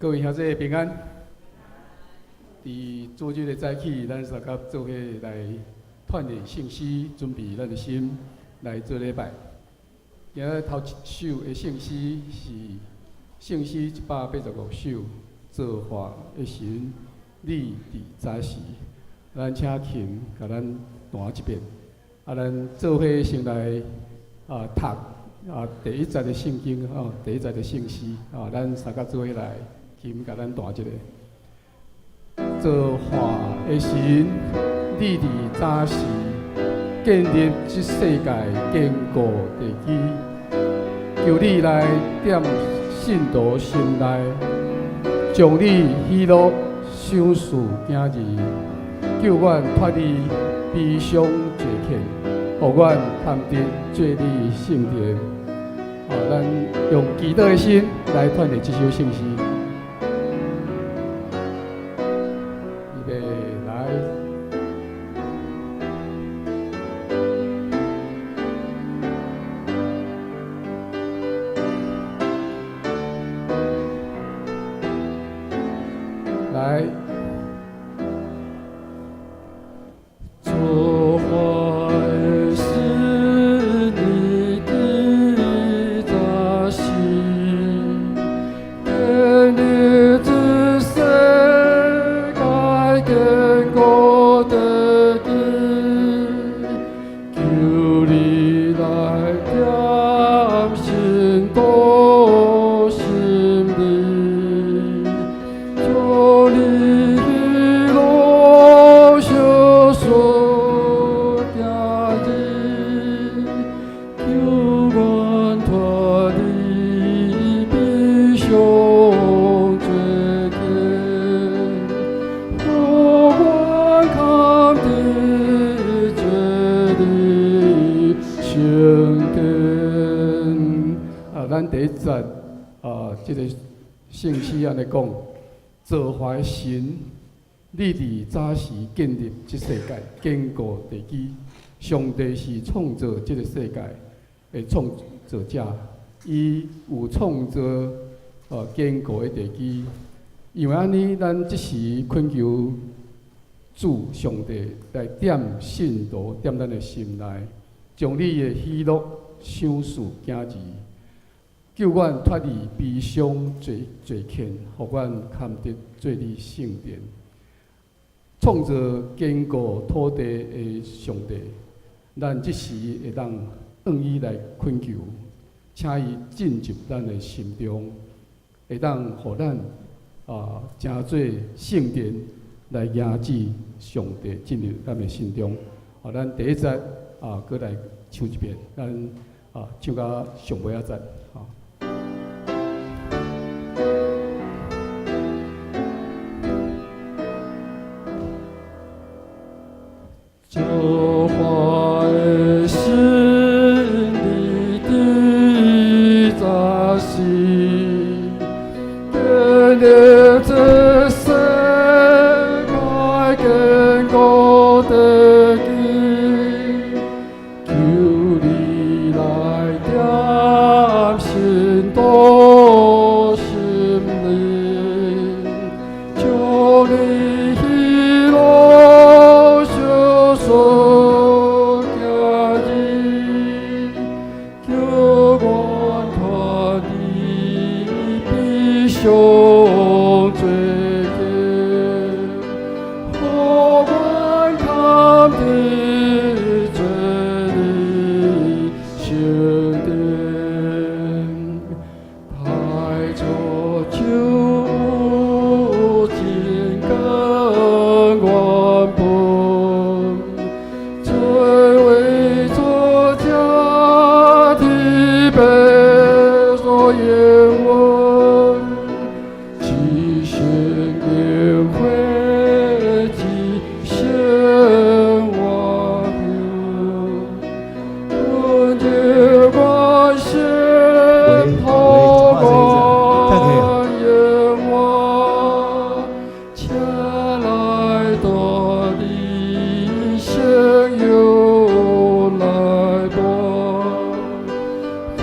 各位兄弟平安。佇主日的早起，咱相佮做伙來鍛鍊聖詩，準備咱的心來做禮拜。今日頭一首的聖詩是聖詩185首，造化的神，你佇早時。咱請琴共咱彈一遍。啊，咱做伙先來讀第一節的聖經吼，第一節的聖詩啊，咱相佮做伙來。琴共咱彈一下。造化的神，你佇早時建立這世界堅固地基，求你來踮信徒心內，將你喜樂賞賜囝兒，救阮脫離悲傷罪愆，予阮堪得做你聖殿。啊，咱用祈禱的心來鍛鍊這首聖詩。預備來。來。造化的神，你佇早時建立這世界堅固地基，求你來踮信徒心裡，將你喜樂賞賜囝兒，救阮脫離悲傷罪愆，予阮堪得做你聖殿。啊，咱第一節啊，這個聖詩按呢講，造化的神，你佇早時建立這世界堅固地基。上帝是創造這個世界的創造者，伊有創造堅固的地基。因為按呢，咱這時懇求主上帝來踮信徒踮咱的心內，將你的喜樂賞賜囝兒，救阮脫離悲傷罪愆，予阮堪得做你聖殿。創造堅固土地的上帝，咱這時會當向伊來懇求，請伊進入咱的心中，會當予咱成做聖殿來迎接上帝進入咱的心中。啊，咱第一節閣來唱一遍，咱唱到上尾仔節。啊。造化的神，你佇早時建立這世界堅固地基，求你來踮信徒心裡，將你喜樂賞賜囝兒，救阮脫離悲傷罪愆，予阮堪得做你聖殿。太初就真根原本，做為作者特別所應允，只身應會只身活表，阮這關心喂喂，講話聲音這樣可以啊。耶和請來到你聖友來伴，今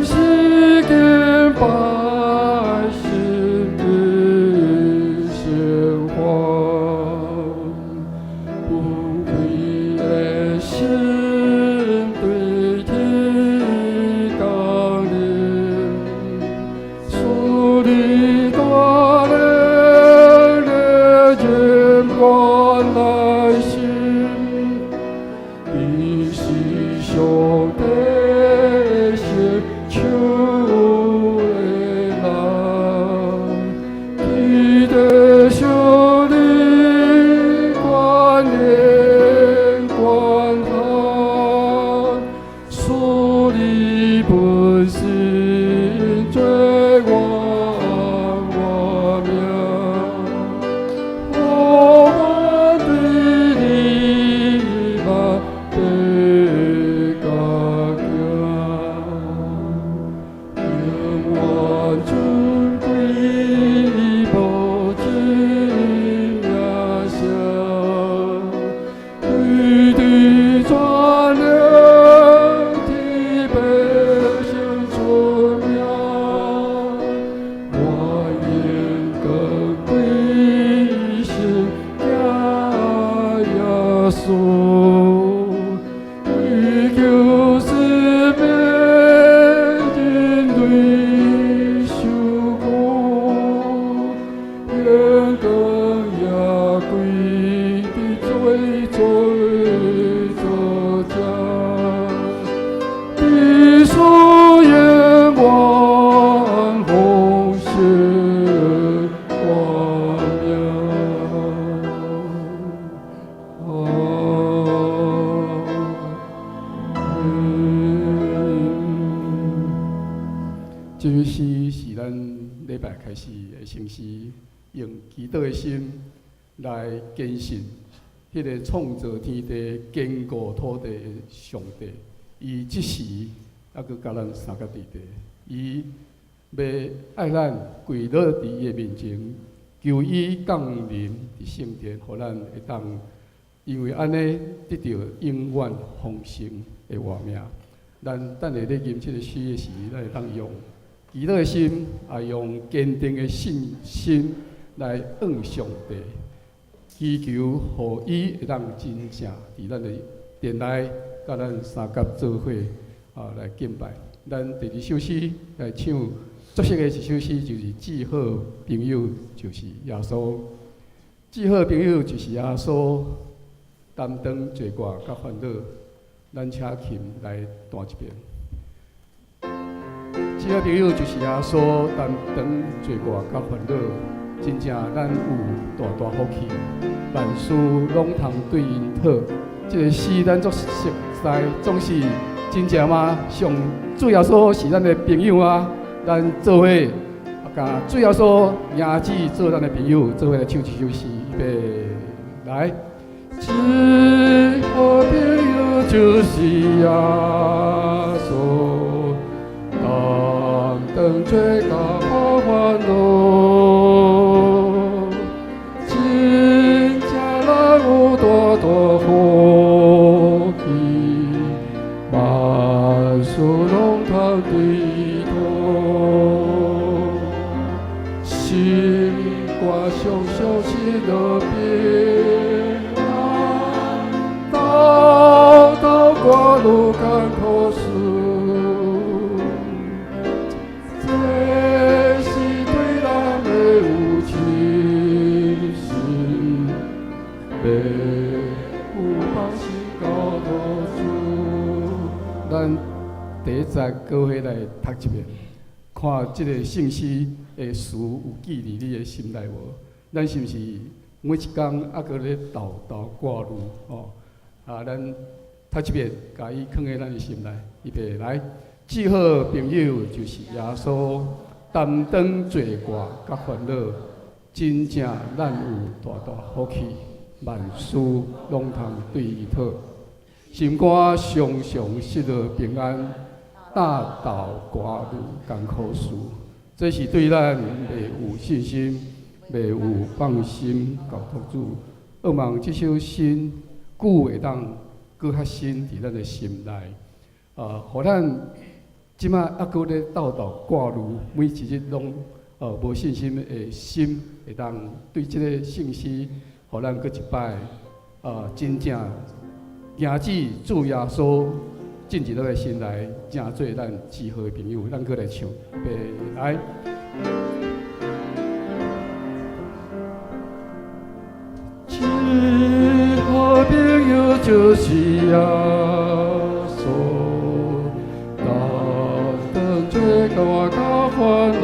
時敬拜咱禮拜開始的聖詩，用祈禱的心來堅信，彼個創造天地、堅固土地的上帝，伊這時猶閣佮咱相佮佇佇，伊欲愛咱跪落佇伊的面前，求伊降臨佇聖殿，予咱會當因為按呢得著永遠豐盛的活命。咱等下咧吟這個詩的時，咱會當用祈禱的心，也用堅定的信心來向上帝祈求，予伊會當真正佇咱的殿內，佮咱相佮做伙啊來敬拜。咱第二首詩來唱，足熟的一首詩就是《至好朋友就是耶穌》。至好朋友就是耶穌，擔當罪過佮煩惱。咱請琴來彈一遍。至好朋友就是耶穌，擔當罪過佮煩惱，真正咱有大大福氣，萬事攏通對𪜶討。這个詩咱足熟悉，總是真正嗎？上主耶穌是咱的朋友啊，咱做伙共主耶穌迎子做咱的朋友，做伙來唱這首詩，預備來。至好朋友就是耶穌，擔當罪過煩惱，真正咱有大大福氣，萬事攏通對伊討，心肝常常喜樂平安，沓沓掛慮艱苦事，這是對人的有信心，欲有放心交託主。咱第一節閣回來讀一遍，看這个聖詩的詞有記佇你的心內無？咱是毋是每一工猶閣咧沓沓掛慮吼？啊，咱讀一遍，共伊囥佇咱的心內，預備來。至好朋友就是耶穌，擔當罪過佮煩惱，真正咱有大大福氣，萬事攏通對伊討，心肝常常喜樂平安，沓沓掛慮艱苦事，這是對咱袂有信心、袂有放心交託主。希望這首詩句會當閣較深佇咱的心內，予咱這馬猶閣咧沓沓掛慮，每一日攏無信心的心，會當對這個聖詩，予咱閣一擺，真正迎子主耶穌進入咱的心內，成做咱至好的朋友。咱閣來唱，預備來。至好朋友就是耶穌，擔當罪過佮煩惱，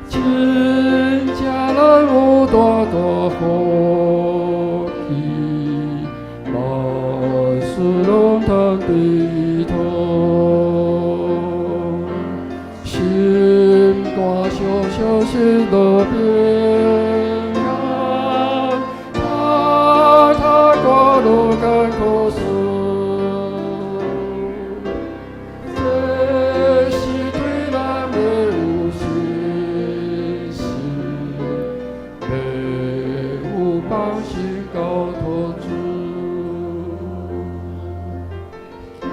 真正咱有大大福氣，萬事攏通對伊討，心肝常常喜樂平安，沓沓掛慮艱苦事，這是對咱的有信心，欲有放心交託主。踮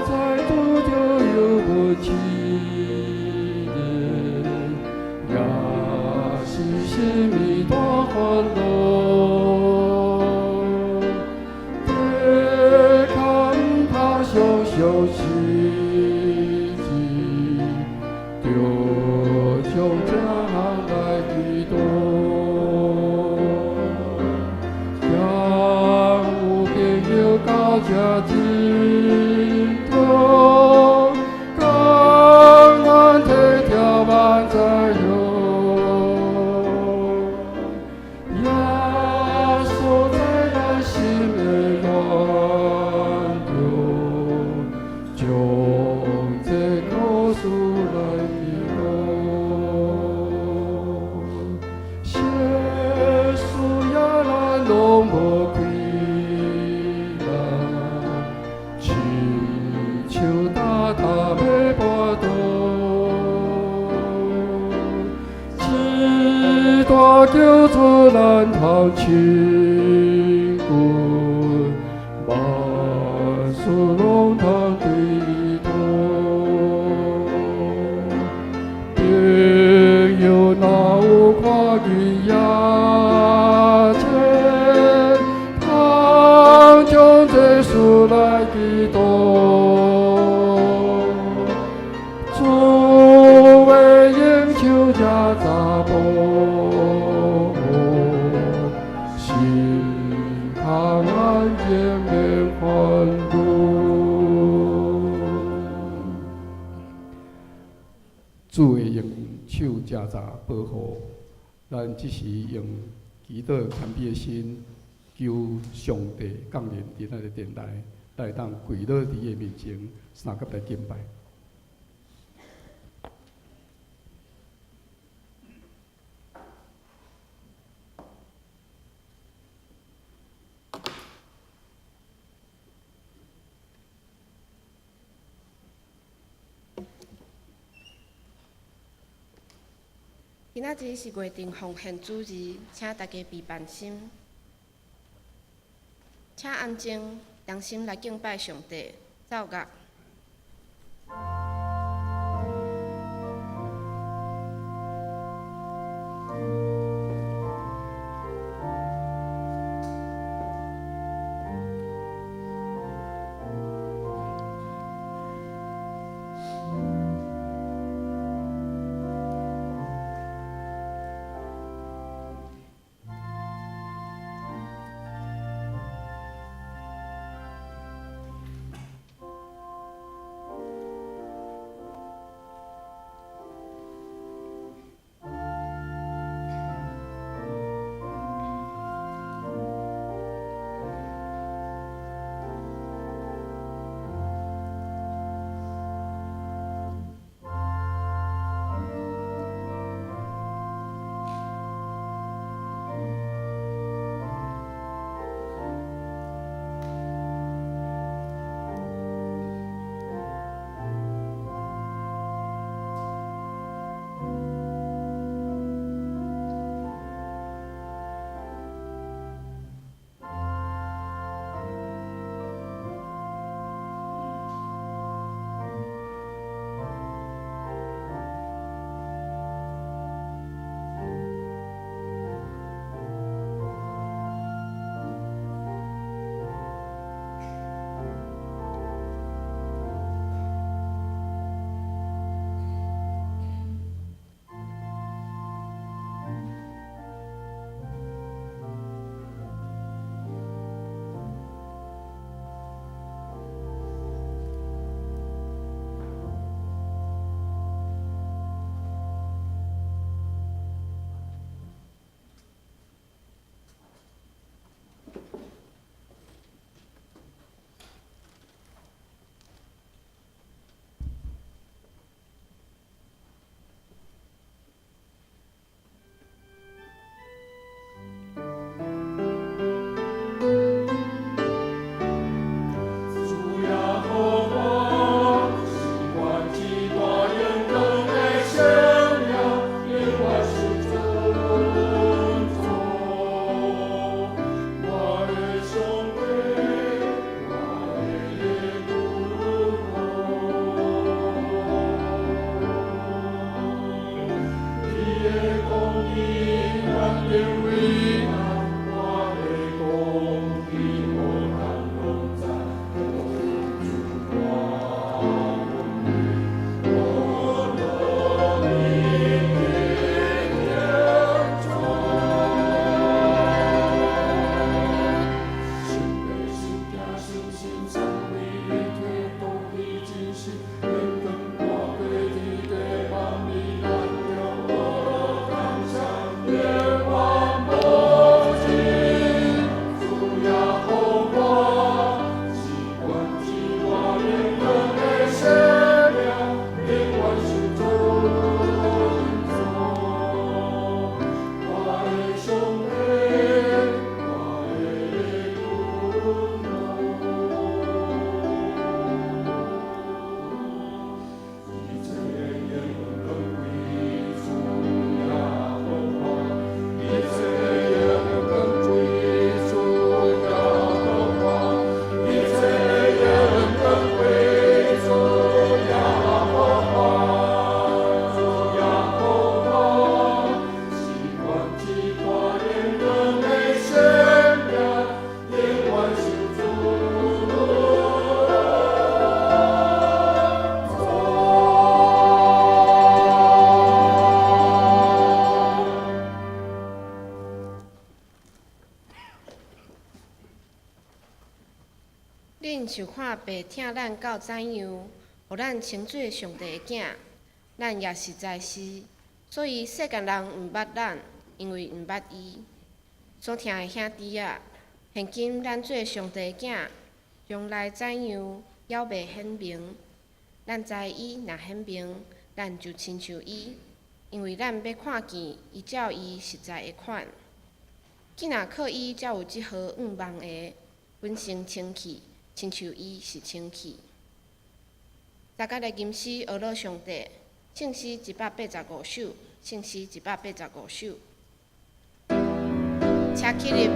在拄著憂悶試煉，也是啥物大煩惱，地坎他常常失志，著將這項來祈禱。倘有朋友到這真妥，共穌來祈禱，世事也咱攏無虧啦，親像踏踏欲跋倒，一大叫做咱頭親近，萬事攏通對伊討。朋友若有看見也切，通將這事來祈禱。主會用手這查埔，心較安靜免煩惱。主會用手遮查保護，咱只是用祈禱謙卑的心，求上帝降臨佇咱的殿內，來會當跪倒佇伊的面前，相佮來敬拜。今仔日是月定奉獻主日，請大家備辦心，請安靜，同心來敬拜上帝。奏樂。親像看父疼咱到怎樣，予咱稱做上帝的囝，咱也實在是。所以世間人毋捌咱，因為毋捌伊。所疼的兄弟啊，現今咱做上帝的囝，將來怎樣猶未顯明。咱知伊若顯明，咱就親像伊，因為咱欲看見伊照伊實在的款。囝若靠伊才有這號向望的，本性清氣，親像伊是清氣。大家來吟詩呵咾上帝，聖詩185首，聖詩185首。請起立。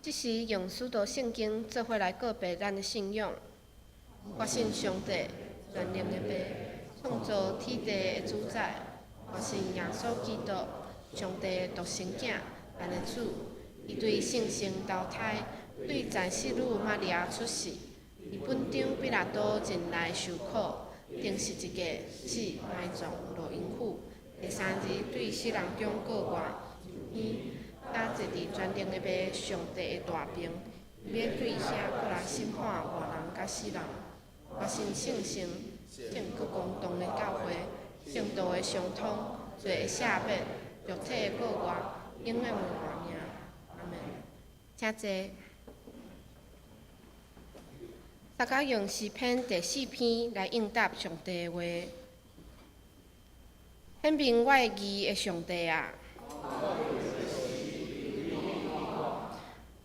這時用使徒聖經做伙來告白咱的信仰。我信上帝，全能的父，創造天地的主宰。我信耶穌基督，上帝的獨生囝，咱的主。伊對聖神投胎，對產使女瑪利亞出世。佇本張彼拉多陣內受苦，釘十字架，死，埋葬，落陰府。第三日對死人中復活。天，搭坐佇全能的父上帝的大爿，伊欲對遐閣來審判活人佮死人。我信聖神，聖閣公同的教會，聖徒的相通，罪的赦免，肉體的復活，永遠的活命。阿門。請坐。大家用詩篇第四篇來應答上帝的話。顯明我的義的上帝啊！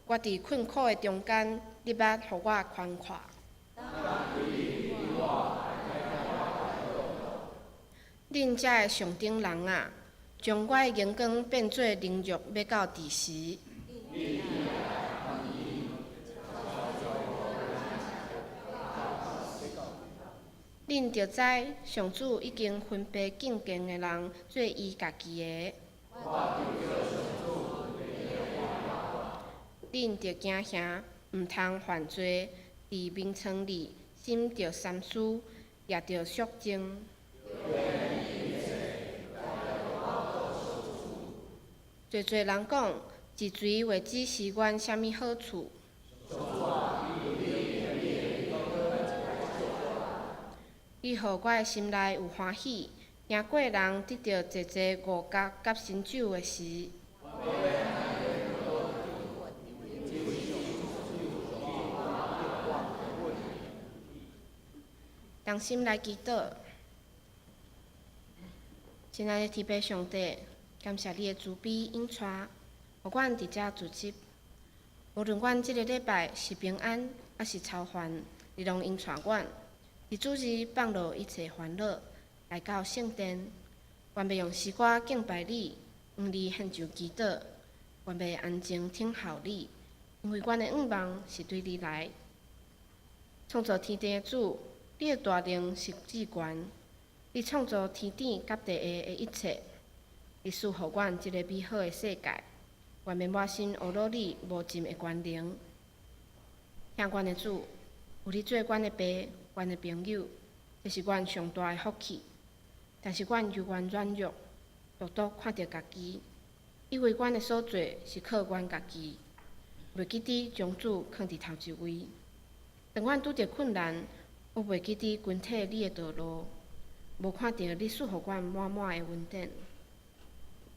我佇困苦的中間，你捌予我寬闊。恁遮的上等人啊，將我的榮光變做凌辱，欲到佇時？恁著知，上主已經分別敬虔的人做伊家己的。恁著驚嚇，毋通犯罪，佇眠床裡，心著三思，也著肅靜。濟濟人講，一錘會指示阮啥物好處？伊予我的心內有歡喜，贏過人得著濟濟五穀佮新酒的時。同心來祈禱，親愛的天父上帝，感謝你的慈悲引帶，予阮佇遮聚集。無論阮這个禮拜是平安，抑是操煩，你攏引帶阮。佇主日放落一切煩惱，來到聖殿，願欲用詩歌敬拜你，向你獻上祈禱，願欲安靜等候你，因為阮的願望是對你來。創造天地的主，你的大能是至懸，你創造天頂佮地下的一切，你賜予阮這个美好的世界，願欲滿心呵咾你無盡的權能。疼阮的主，有你做阮的爸，阮的朋友，這是阮上大的福氣。但是阮猶原軟弱，獨獨看著家己，以為阮的所做是靠阮家己，袂記得將主囥佇頭一位。當阮拄著困難，我袂記得跟綴你的道路，無看著你賜予阮滿滿的恩典。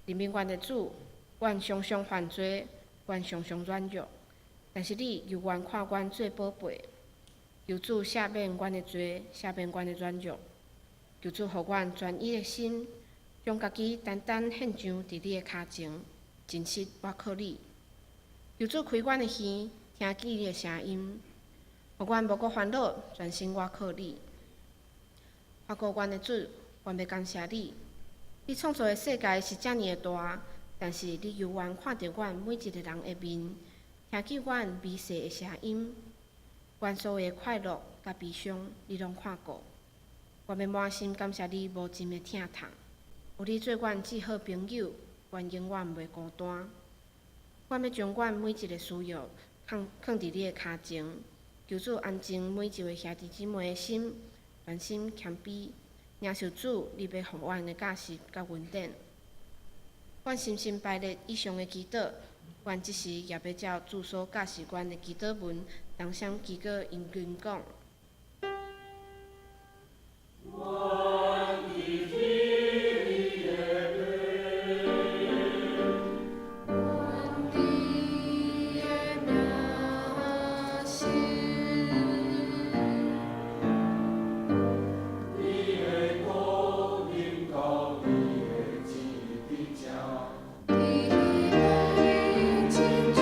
憐憫阮的主，阮常常犯罪，阮常常軟弱，但是你猶原看阮做寶貝。求主赦免阮的罪，赦免阮的軟弱。求主予阮專一的心，將家己單單獻上佇你的跤前，真實倚靠你。求主開阮的耳，聽見你的聲音，予阮無閣煩惱，專心倚靠你。看顧阮的主，阮欲感謝你。你創造的世界是遮爾的大，但是你猶原看著阮每一个人的面，聽見阮微細的聲音。阮所有的快樂佮悲傷，你攏看顧。我欲滿心感謝你無盡的疼痛，有你做阮至好朋友，阮永遠袂孤單。我欲將阮每一个需要囥囥佇你的跤前，求主安靜每一位兄弟姊妹的心，專心謙卑，領受主你欲予阮的教示佮恩典。阮深深排列以上的祈禱，阮這時也欲照主所教示阮的祈禱文，同聲祈禱應允講。阮你的名聖。你的國臨到，你的旨意成。佇天親像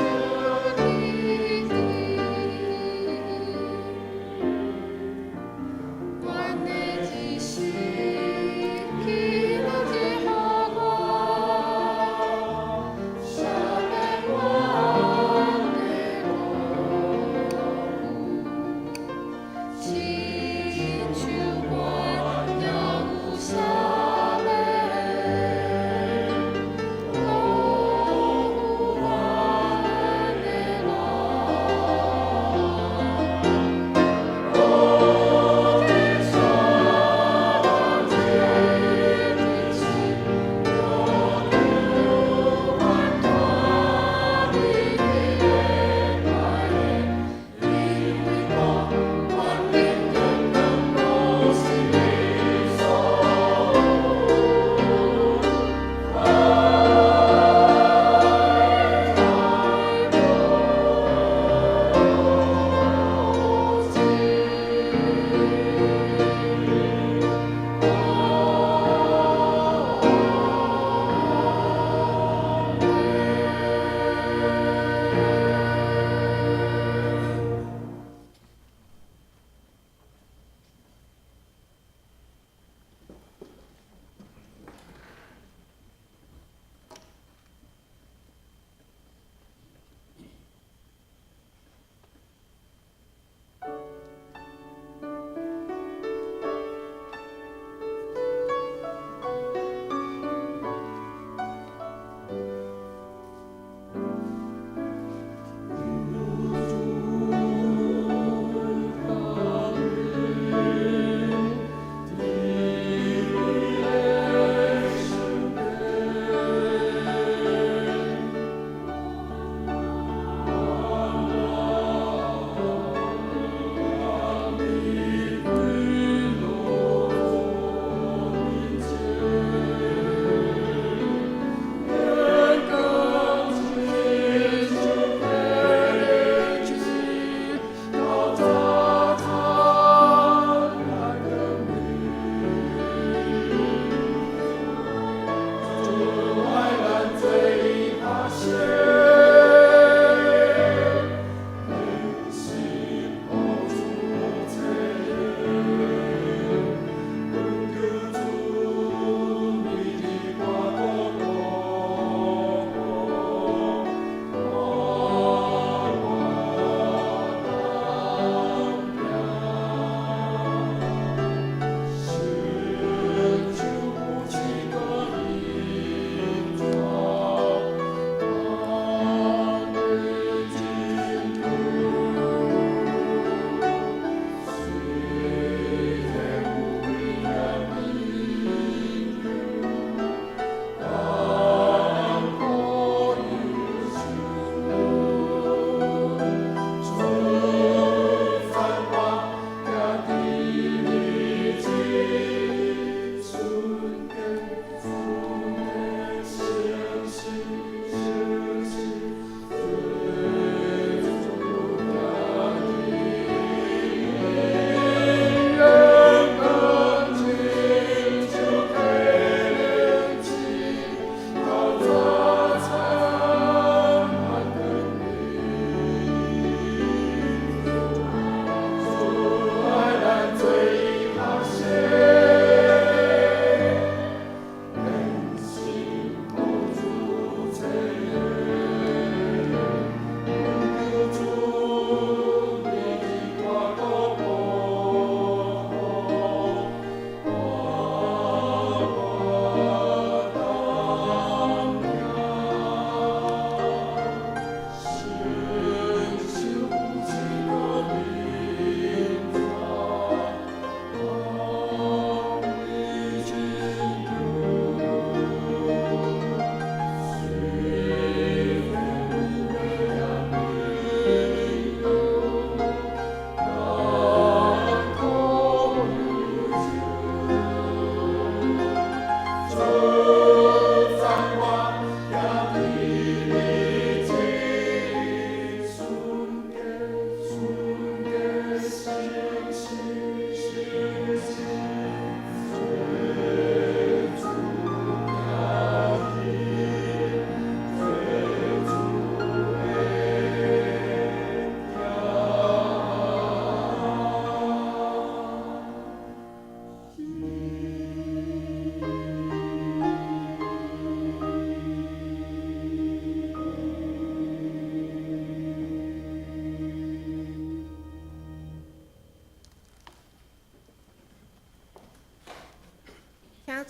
佇地。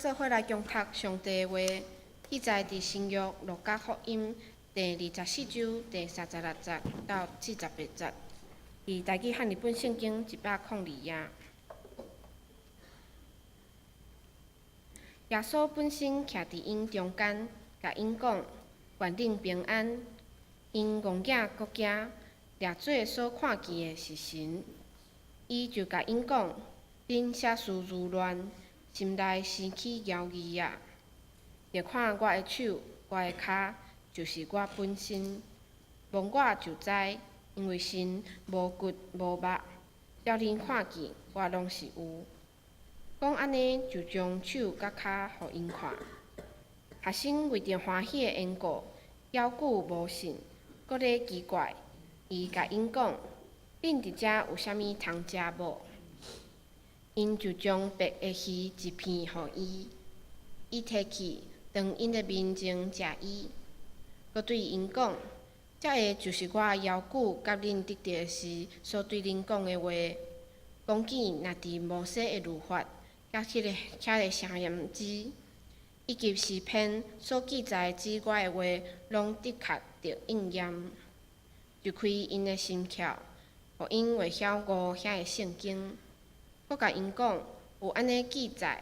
做伙來共讀上帝話，記載佇新約路加福音第24章第36節到48節，佇台語漢譯本聖經102頁。耶穌本身徛佇𪜶中間，共𪜶講：願恁平安。𪜶戇額閣驚，掠做所看見的是神。伊就共𪜶講：恁啥事疑亂，心內生起猶疑啊？著看我的手，我的跤，就是我本身。摸我就知，因為神無骨無肉，照恁看見，我攏是有。講按呢，就將手佮跤予𪜶看。學生為著歡喜的緣故，猶久無信，閣咧奇怪。伊共𪜶講：恁佇遮有啥物通食無？𪜶就將白的魚一片予伊，伊提去，當𪜶的面前食伊。閣對𪜶講：這个就是我猶久佮恁佇佇時所對恁講的話。講見若佇摩西的律法，佮彼個先知，以及詩篇所記載指我的話，攏的確著應驗。就開𪜶的心竅，予𪜶會曉悟遐个聖經。閣共𪜶講，有按呢記載：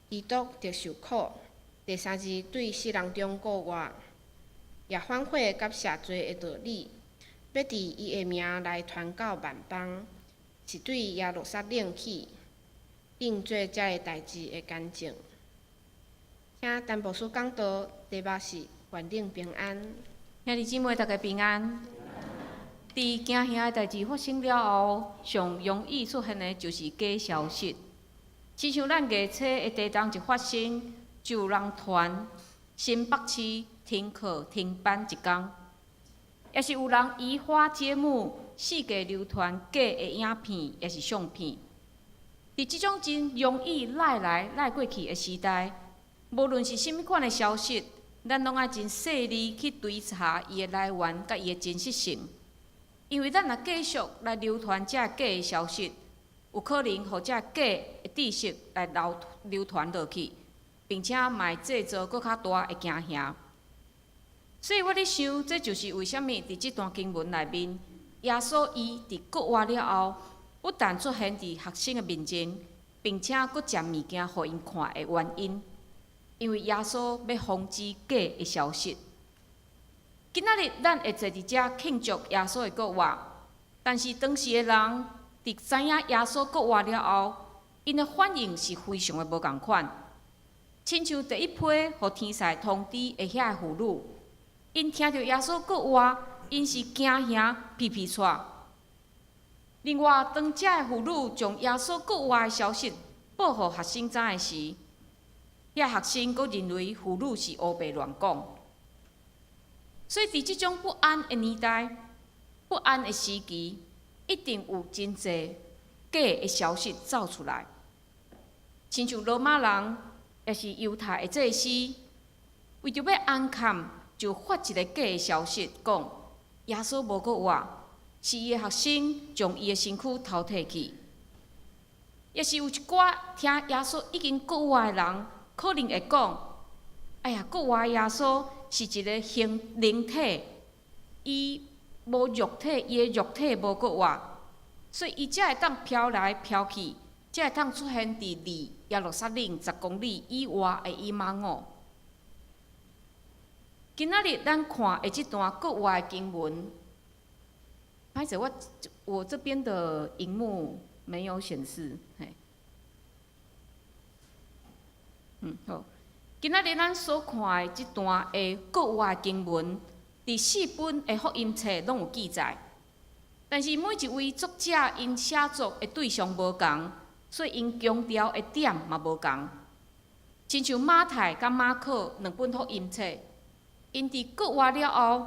基督著受苦，第三日對死人中復活，也反悔佮赦罪的道理，欲佇伊的名來傳到萬邦，是對耶路撒冷起。恁做這个代誌的見證。聽陳牧師講道，題目是願恁平安。兄弟姊妹，大家平安。佇驚嚇的代誌發生了後，上容易出現的就是假消息。親像咱月初的地動一發生，就有人傳新北市停課停班一工，抑是有人移花接木，四界流傳假的影片，抑是相片。佇這種真容易賴來賴過去的時代，無論是啥物款的消息，咱攏愛真細膩去追查伊的來源佮伊的真實性。因為咱若繼續來流傳這假的消息，有可能予這假的知識來流傳落去，並且嘛會製造閣較大的驚嚇。所以我咧想，這就是為啥物佇這段經文內面，耶穌伊佇復活了後，不但出現佇學生的面前，並且閣食物件予𪜶看的原因。因為耶穌欲防止假的消息。今仔日咱會坐佇遮慶祝耶穌的復活，但是當時的人佇知影耶穌復活了後，𪜶的反應是非常的無仝款。親像第一批予天使通知的遐个婦女，𪜶聽著耶穌復活，𪜶是驚嚇皮皮掣。另外，當這个婦女將耶穌復活的消息報予學生知的時，遐學生閣認為婦女是烏白亂講。所以，佇這種不安的年代、不安的時期，一定有真濟假的消息走出來。親像羅馬人，抑是猶太的祭司，為著欲安崁，就發一个假的消息，講耶穌無閣活，是伊的學生將伊的身軀偷提去。抑是有一寡聽耶穌已經復活的人，可能會講：哎呀，復活的耶穌是一个形靈體，伊無肉體，伊的肉體無復活，所以伊才會當飄來飄去，才會當出現佇離耶路撒冷10公里以外的以馬忤。今仔日咱看的這段復活的經文，歹勢，我這邊的螢幕沒有顯示，嘿，好。今仔日咱所看的這段的復活的經文，佇四本的福音冊攏有記載，但是每一位作者𪜶寫作的對象無仝，所以𪜶強調的點嘛無仝。親像馬太佮馬可兩本福音冊，𪜶佇復活了後，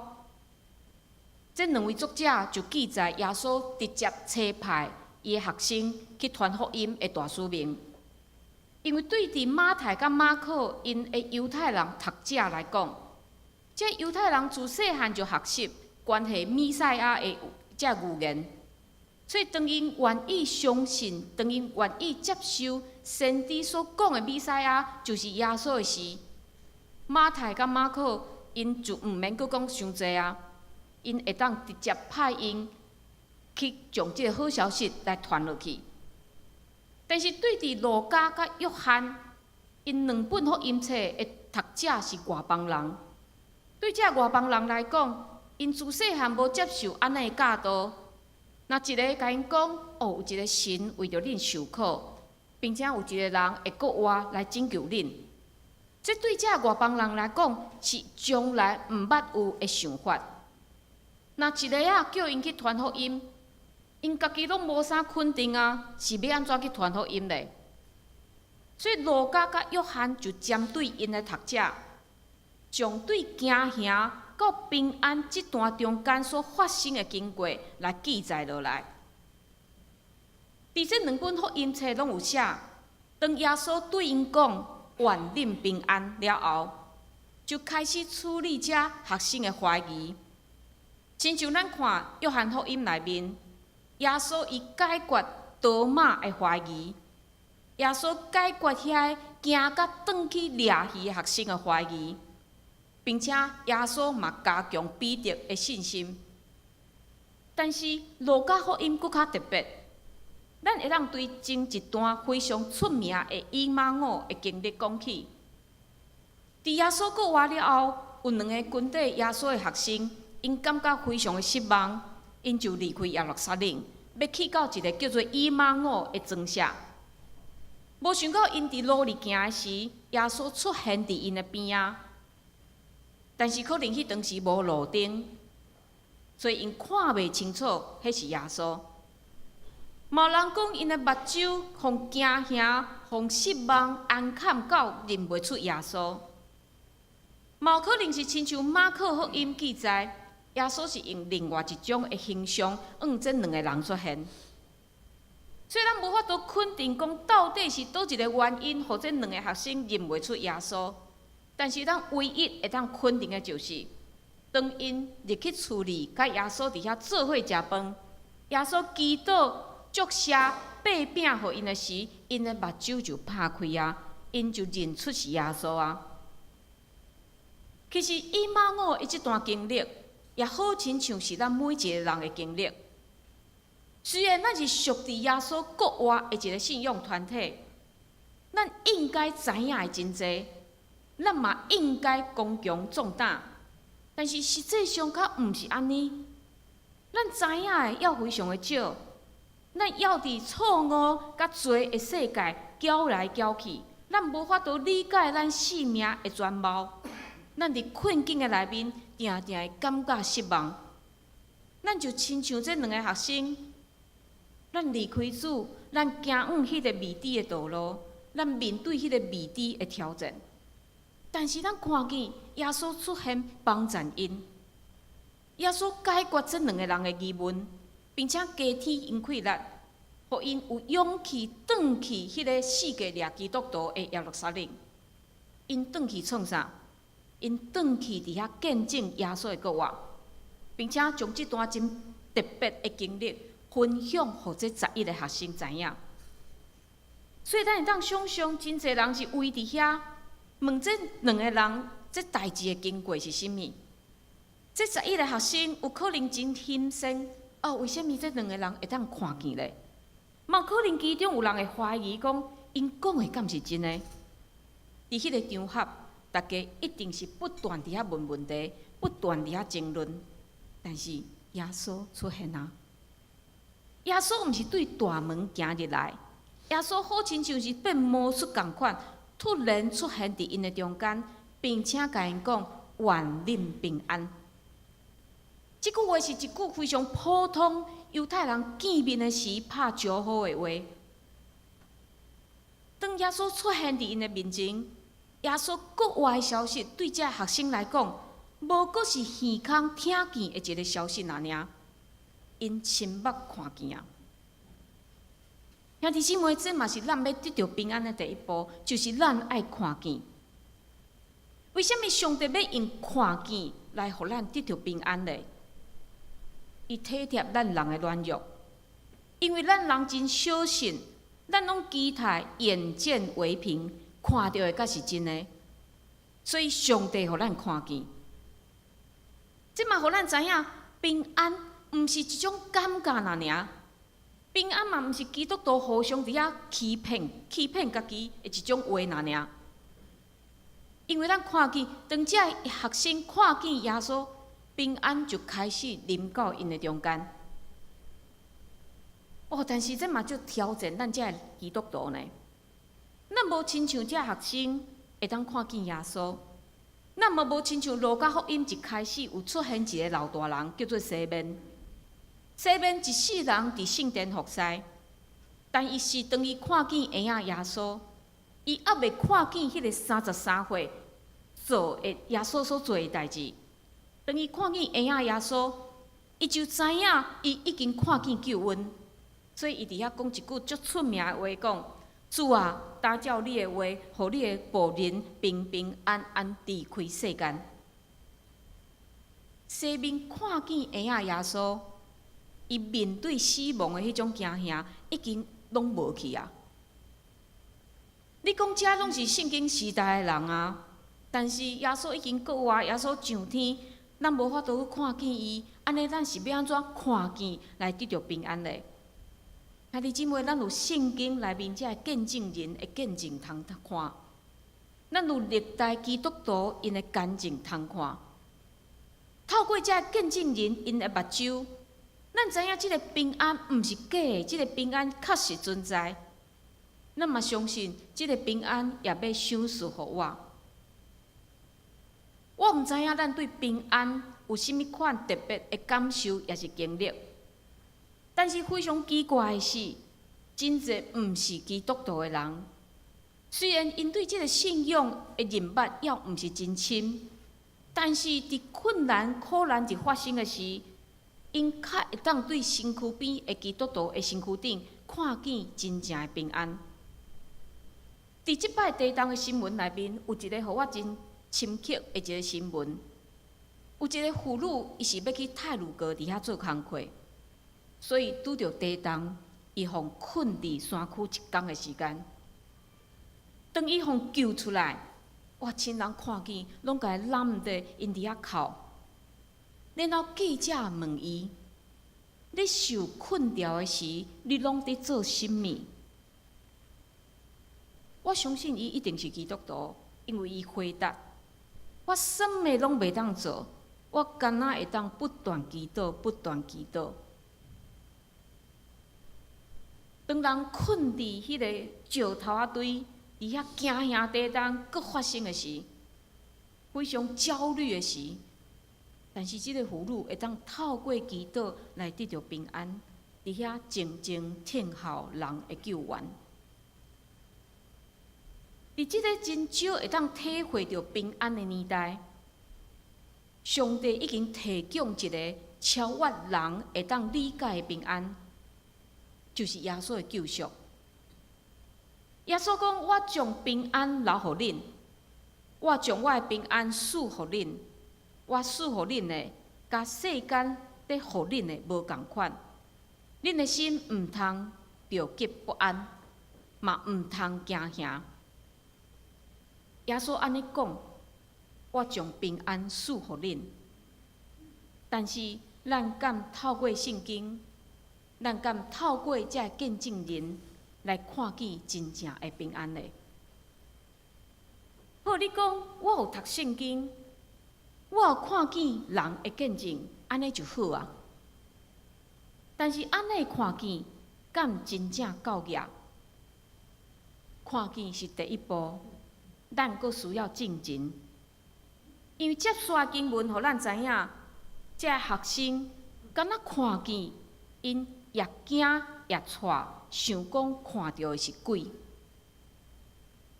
這兩位作者就記載耶穌直接差派伊的學生去傳福音的大使命。因為對佇馬太佮馬可𪜶的猶太人讀者來講，這猶太人自細漢就學習關係彌賽亞的這預言，所以當𪜶願意相信，當𪜶願意接受先知所講的彌賽亞就是耶穌的時，馬太佮馬可𪜶就毋免閣講傷濟啊，𪜶會當直接派𪜶去將這個好消息來傳落去。但是對佇路加佮約翰，𪜶兩本福音冊的讀者是外邦人，對這外邦人來講，𪜶自細漢無接受按呢的教導。若一个共𪜶講，哦，有一個神為著恁受苦，並且有一個人會復活來拯救恁，這對這外邦人來講是從來毋捌有的想法。若一个仔叫𪜶去傳福音，𪜶家己攏無啥肯定啊，是欲按怎去傳福音咧？所以路加佮約翰就針對𪜶的讀者，將對驚嚇到平安這段中間所發生的經過來記載落來。佇這兩本福音冊攏有寫，當耶穌對𪜶講願恁平安了後，就開始處理這學生的懷疑。親像咱看約翰福音內面，耶穌伊解決多馬的懷疑，耶穌解決遐个驚甲轉去掠魚的學生的懷疑。並且耶穌嘛加強彼得的信心，但是路加福音閣較特別，咱會當對前一段非常出名的以馬忤的經歷講起。佇耶穌復活了後，有兩个跟綴耶穌的學生，𪜶感覺非常的失望，𪜶就離開耶路撒冷，欲去到一个叫做以馬忤的莊舍。無想到𪜶佇路裡行的時，耶穌出現佇𪜶的邊仔。但是可能彼當時無路燈，所以𪜶看袂清楚，彼是耶穌。嘛有人講，𪜶的目睭予驚嚇、予失望、掩崁到認袂出耶穌。嘛有可能是親像馬可福音記載，耶穌是用另外一種的形象，向這兩个人出現。所以咱無法度肯定講，到底是佗一个原因，予這兩个學生認袂出耶穌。但是咱唯一會當肯定的就是，當𪜶入去厝裡，佮耶穌佇遐做伙食飯，耶穌祈禱祝謝擘餅予𪜶的時，𪜶的目睭就拍開啊，𪜶就認出是耶穌啊。其實以馬忤的這段經歷，也好親像是咱每一个人的經歷。雖然咱是屬佇耶穌復活的一个信仰團體，咱應該知影的真濟。咱嘛應該剛強壯膽，但是實際上較毋是按呢。咱知影的猶非常的少，咱猶佇錯誤佮罪的世界攪來攪去，咱無法度理解咱生命的全貌。咱佇困境的內面，定定會感覺失望。咱就親像這兩个學生，咱離開主，咱行往彼个未知的道路，咱面對彼个未知的挑戰。但是咱看見耶穌出現幫贊𪜶，耶穌解決這兩个人的疑問，並且加添𪜶氣力，予𪜶有勇氣轉去彼个四界掠基督徒的耶路撒冷。𪜶轉去創啥？𪜶轉去佇遐見證耶穌的復活，並且將這段真特別的經歷分享予這11个學生知影。所以咱會當想像，真濟人是圍佇遐問這兩个人，這代誌的經過是啥物？這十一个學生有可能真欣羨，哦，為啥物這兩个人會當看見咧？嘛可能其中有人會懷疑講，𪜶講的敢是真的？佇彼个場合，大家一定是不斷佇遐問問題，不斷佇遐爭論。但是耶穌出現啊！耶穌毋是對大門行入來，耶穌好親像是變魔術仝款，突然出現佇𪜶的中間，並且共𪜶講願恁平安。這句話是一句非常普通猶太人見面的時拍招呼的話。當耶穌出現佇𪜶的面前，耶穌復活的消息對這學生來講，無過是耳空聽見的一个消息爾爾，𪜶親目看見啊！兄弟姊妹，這嘛是咱欲得著平安的第一步，就是咱愛看見。為啥物上帝欲用看見來予咱得著平安呢？伊體貼咱人的軟弱，因為咱人真小信，咱攏期待眼見為憑，看著的才是真的。所以上帝予咱看見，這嘛予咱知影平安毋是一種感覺爾，平安嘛毋是基督徒互相佇遐欺騙、欺騙家己的一種話爾。因為咱看見，當這个學生看見耶穌，平安就開始臨到𪜶的中間。哦，但是這嘛足挑戰咱這个基督徒呢。咱無親像這學生會當看見耶穌，咱嘛無親像路加福音一開始有出現一个老大人，叫做西面。西面一世人佇聖殿服侍，但伊是當伊看見嬰仔耶穌，伊猶未看見彼个33歲做的耶穌所做的代誌。當伊看見嬰仔耶穌，伊就知影伊已經看見救恩，所以伊佇遐講一句足出名的話，講：主啊，答照你的話，予你的僕人平平安安離開世間。西面看見嬰仔耶穌，伊面對死亡的彼種驚嚇，已經攏無去啊！你講這攏是聖經時代的人啊，但是耶穌已經復活，耶穌上天，咱無法度去看見伊，按呢咱是欲按怎看見來得著平安咧？兄弟姊妹，咱有聖經內面這个見證人的見證通看，咱有歷代基督徒𪜶的見證通看，透過這个見證人𪜶的目睭，咱知影這个平安毋是假的，這个平安確實存在。咱嘛相信這個平安也欲賞賜予我。我毋知影咱對平安有啥物款特別的感受，抑是經歷。但是非常奇怪的是，真濟毋是基督徒的人，雖然𪜶對這个信仰的認捌猶毋是真深，但是佇困難苦難一發生的時，𪜶較會當對身軀邊的基督徒的身軀頂看見真正的平安。佇這擺地動的新聞內面，有一个予我真深刻的一个新聞。有一个婦女，伊是欲去太魯閣佇遐做工課，所以拄著地動，伊予困佇山區一工的時間。當伊予救出來，哇！親人看見，攏共伊攬著，𪜶佇遐哭。然後記者問伊：你受困牢的時，你攏佇做啥物？我相信伊一定是基督徒，因為伊回答：我啥物攏袂當做，我干焦會當不斷祈禱，不斷祈禱。當人困佇彼個石頭仔堆，佇遐驚嚇地動閣發生的時，非常焦慮的時，但是這个婦女會當透過祈禱來得著平安，佇遐靜靜等候人的救援。佇這个真少會當體會著平安的年代，上帝已經提供一个超越人會當理解的平安，就是耶穌的救贖。耶穌講：我將平安留予恁，我將我的平安賜予恁，我賜予恁的，佮世間咧予恁的無仝款。恁的心毋通著急不安，嘛毋通驚嚇。耶穌按呢講，我將平安賜予恁。但是，咱敢透過聖經，咱敢透過這个見證人來看見真正的平安呢？好，你講我有讀聖經，我有看見人的見證，按呢就好啊。但是按呢看見，敢真正夠額？看見是第一步。咱閣需要進前，因為接續的經文予咱知影，這个學生敢若看見，𪜶也驚也掣，想講看著的是鬼。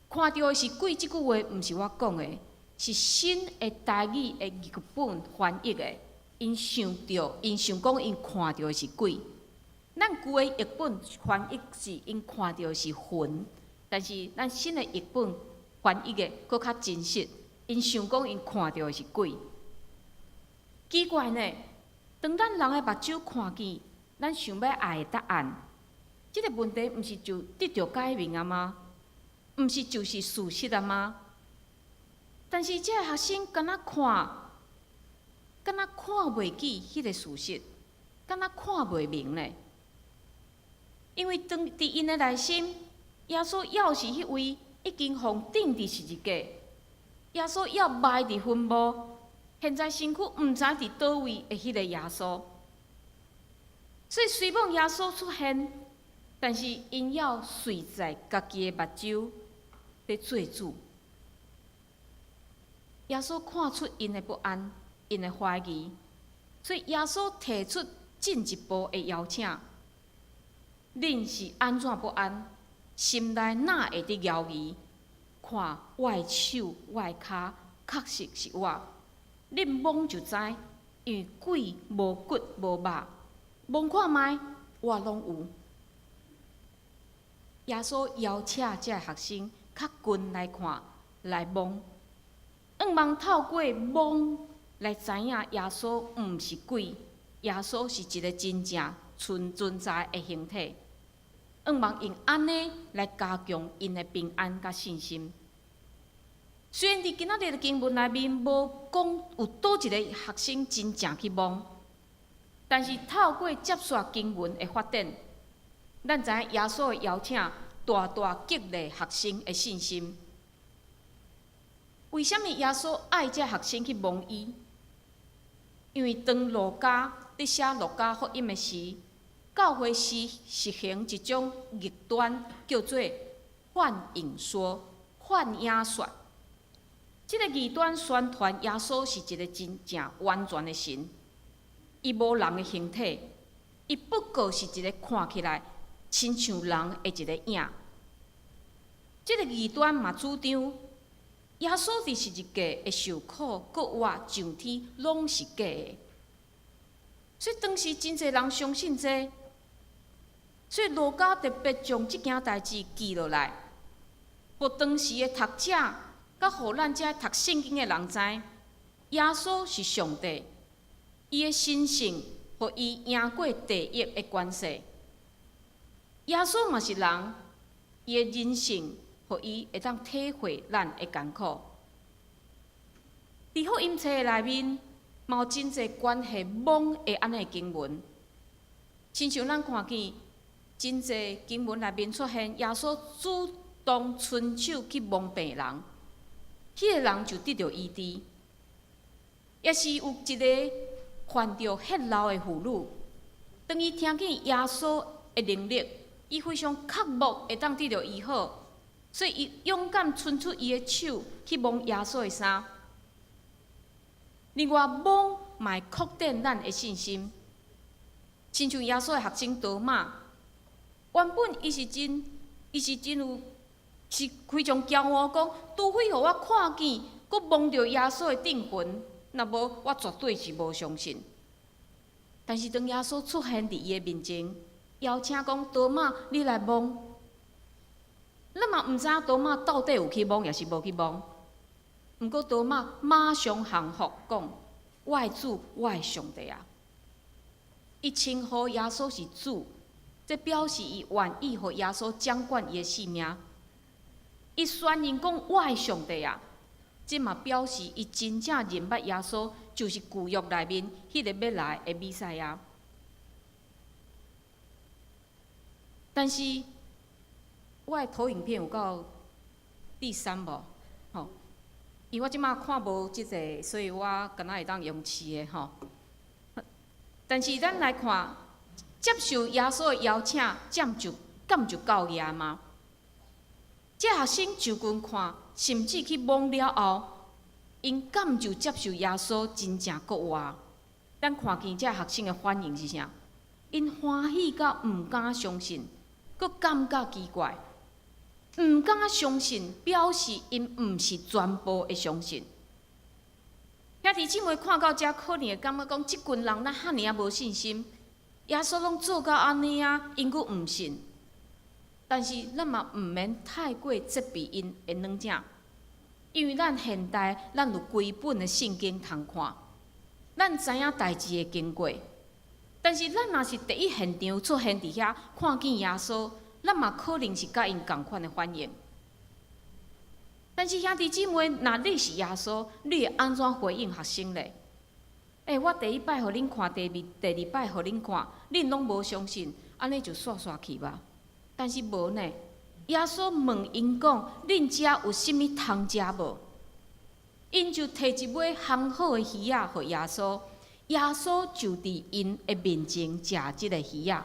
看著的是鬼，這句話毋是我講的，是新的台語的譯本翻譯的。𪜶想著，𪜶想講，𪜶看著的是鬼。咱舊的譯本翻譯是𪜶看著的是魂，但是咱新的譯本翻譯的閣較真實，𪜶想講𪜶看著的是鬼。奇怪呢，當咱人的目睭看見，咱想欲愛的答案。這个問題毋是就得著解明矣嗎？毋是就是事實矣嗎？但是這个學生敢若看，敢若看袂起彼个事實，敢若看袂明咧。因為當佇𪜶的內心，耶穌猶是彼位已經予釘佇十字架，耶穌猶埋佇墳墓，現在身軀毋知佇佗位的彼个耶穌。所以雖罔耶穌出現，但是𪜶猶隨在家己的目睭佇做主。耶穌看出𪜶的不安，𪜶的懷疑，所以耶穌提出進一步的邀請。恁是按怎不安？心內哪會佇猶疑？看我的手，我的跤，確實是我。恁摸就知，因為鬼無骨無肉，摸看覓，我攏有。耶穌邀請這个學生較近來看，來摸，向望透過摸來知影耶穌毋是鬼，耶穌是一个真正存在的形體。向望用按呢來加強𪜶的平安佮信心。雖然佇今仔日的經文內面無講有佗一个學生真正去摸，但是透過接續經文的發展，咱知影耶穌的邀請大大激勵學生的信心。為啥物耶穌愛這學生去摸伊？因為當路加佇寫路加福音的時，教會時實行一種異端，叫做幻影說、幻影說。這个異端宣傳耶穌是一个真正完全的神，伊無人的形體，伊不過是一个看起來親像人的一个影。這个異端嘛主張，耶穌佇十字架的受苦、復活、上天，攏是假的。所以當時真濟人相信這個，所以路加特別將這件代誌記落來，予當時的讀者，佮予咱這讀聖經的人知，耶穌是上帝，伊的神性予伊贏過地獄的權勢。耶穌嘛是人，伊的人性予伊會當體會咱的艱苦。佇福音冊內面，嘛有真濟關係摸的按呢經文，親像咱看見真濟經文內面出現耶穌主動伸手去摸病人，彼个人就得著醫治。抑是有一个患著血漏的婦女，當伊聽見耶穌的能力，伊非常渴慕會當得著醫好，所以伊勇敢伸出伊的手去摸耶穌的衫。另外，摸嘛會擴展咱的信心。親像耶穌的學生多馬，原本伊是真有，是非常驕傲，講除非予我看見，閣摸著耶穌的釘痕，若無我絕對是無相信。但是當耶穌出現佇伊的面前，邀請講多馬，你來摸。咱嘛毋知影多馬到底有去摸，抑是無去摸。毋過多馬馬上降服，講我的主，我的上帝啊！伊稱呼耶穌是主，這表示伊願意予耶穌掌管伊的性命。伊宣認講我的上帝啊！這嘛表示伊真正認捌耶穌就是舊約內面彼个欲來的彌賽亞。但是，我的投影片有到第三無？吼，因為我這馬看無這个，所以我敢若會當用試的吼。但是咱來看，接受耶穌的邀請，這就敢就夠額嗎？這學生就近看，甚至去摸了後，𪜶敢就接受耶穌真正復活？咱看見這學生的反應是啥？𪜶歡喜到毋敢相信，閣感覺奇怪，毋敢相信，表示𪜶毋是全部的相信。兄弟姊妹看到這，可能會感覺講，這群人哪遐爾仔無信心？耶穌攏做到按呢啊，𪜶閣毋信。但是咱嘛毋免太過責備𪜶的軟正，因為咱現代咱有規本的聖經通看，咱知影代誌的經過。但是咱若是第一現場出現佇遐，看見耶穌，咱嘛可能是佮𪜶仝款的反應。但是兄弟姊妹，若你是耶穌，你會按怎回應學生咧？欸，我第一擺予恁看，第二擺予恁看，恁攏無相信，按呢就煞煞去吧。但是無呢，耶穌問𪜶講：恁遮有啥物通食無？𪜶就提一尾烘好的魚仔予耶穌，耶穌就佇𪜶的面前食這个魚仔。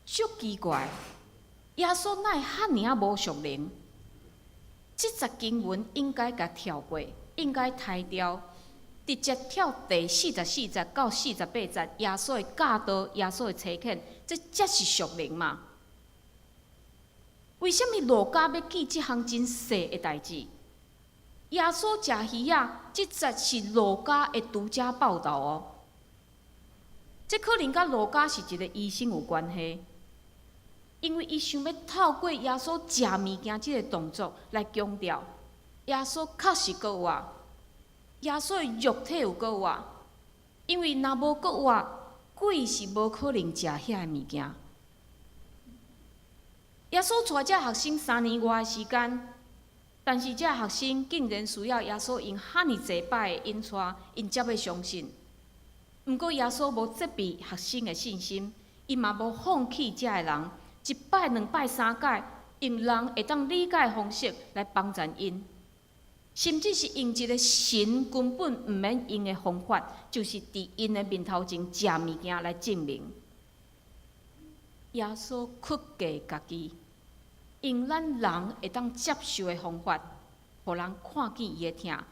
足奇怪，耶穌哪會遐爾仔無屬靈？這節經文應該共跳過，應該刣掉，直接跳第44節到48節，耶穌的教導，耶穌的差遣，這才是屬靈嘛？為啥物路加欲記這項真細的代誌？耶穌食魚仔，這節是路加的獨家報導哦。這可能佮路加是一个醫生有關係，因為伊想欲透過耶穌食物件這个動作來強調，耶穌確實閣活，耶穌的肉體有閣活，因為若無閣活，鬼是無可能食遐个物件。耶穌帶這學生3年外的時間，但是這學生竟然需要耶穌用遐爾濟擺的引帶，𪜶才欲相信。毋過耶穌無責備學生的信心，伊嘛無放棄這个人，一擺、兩擺、三擺，用人會當理解的方式來幫贊𪜶，甚至是用一个神根本毋免用的方法，就是佇𪜶的面頭前食物件來證明。耶穌克制家己，用咱人會當接受的方法，予人看見伊的疼，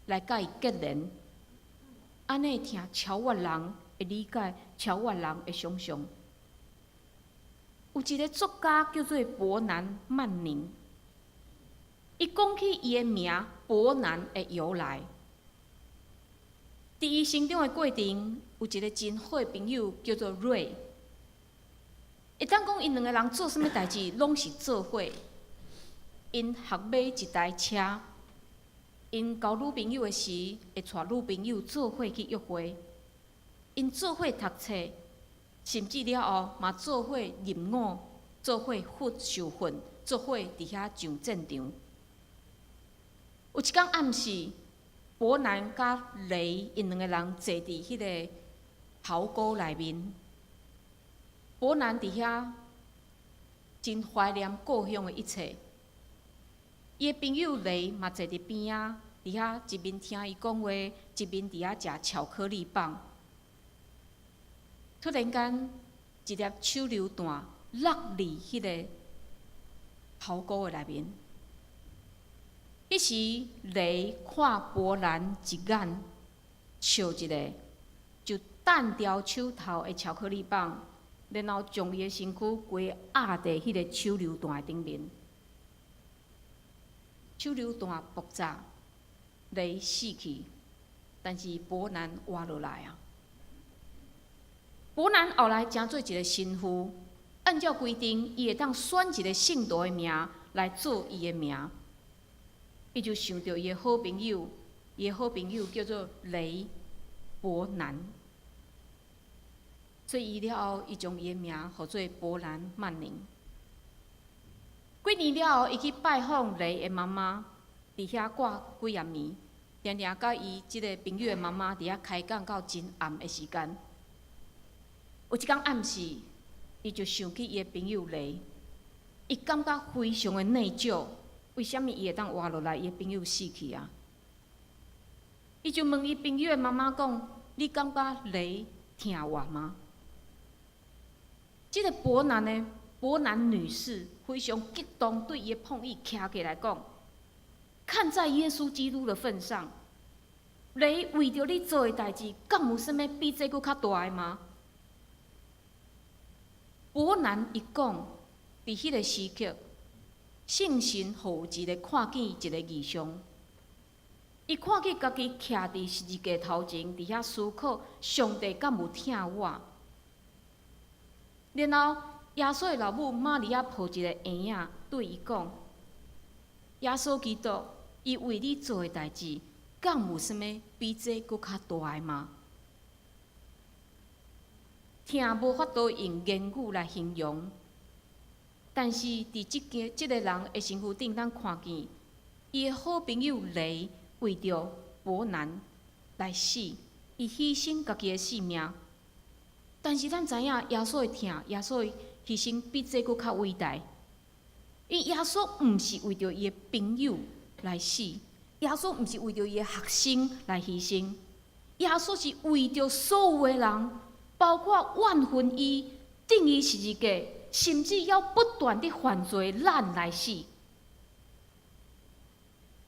來佮伊結連。按呢疼超越人的理解，超越人的想象。有一个作家叫做伯南曼寧，伊講起伊的名伯南的由來。佇伊成長的過程，有一个真好的朋友叫做瑞。會當講，𪜶兩个人做啥物代誌，攏是做伙。𪜶合買一台車，𪜶交女朋友的時，會帶女朋友做伙去約會。𪜶做伙讀冊，甚至了後嘛做伙入伍，做伙受訓，做伙佇遐上戰場。有一工暗時，伯南佮雷𪜶兩个人坐佇彼个壕溝內面。伯南佇遐真懷念故鄉的一切，伊的朋友雷嘛坐佇邊仔，佇遐一面聽伊講話，一面佇遐食巧克力棒。突然間，一粒手榴彈落佇彼个壕溝的內面。彼時，雷看伯南一眼，笑一下，就擲掉手頭的巧克力棒，然後將伊的身軀規壓佇彼个手榴彈的頂面。手榴彈爆炸，雷死去，但是伯南活落來啊！伯南後來成做一个神父，按照規定，伊會當選一个聖徒的名來做伊的名。伊就想著伊的好朋友，伊的好朋友叫做雷伯南，所以伊了後，伊將伊的名號做伯南曼寧。幾年了後，伊去拜訪雷的媽媽，佇遐過幾暗暝，定定佮伊這个朋友的媽媽佇遐開講到真暗的時間。有一工暗時，伊就想起伊的朋友雷，伊感覺非常的內疚，為啥物伊會當活落來，伊的朋友死去啊？伊就問伊朋友的媽媽講：你感覺雷疼我嗎？這个伯南的伯南女士非常激動，對伊的碰椅徛起來講：看在耶穌基督的份上，雷為著你做的代誌，敢有啥物比這閣較大的嗎？伯南伊講，佇彼个時刻，聖神予伊一个看見一个異象，伊看見家己徛佇十字架頭前，佇遐思考上帝敢有疼我？然後耶穌的老母瑪利亞抱一个嬰仔，對伊講：耶穌基督，伊為你做的代誌，敢有啥物比這閣較大的嗎？疼無法度用言語來形容。但是佇這個人的身軀頂，咱看見伊的好朋友雷為著伯南來死，伊犧牲家己的性命。但是咱知影耶穌的疼，耶穌的犧牲比這閣較偉大。因耶穌毋是為著伊的朋友來死，耶穌毋是為著伊的學生來犧牲，耶穌是為著所有的人，包括怨恨伊、釘伊十字架，甚至猶不斷佇犯罪咱來死。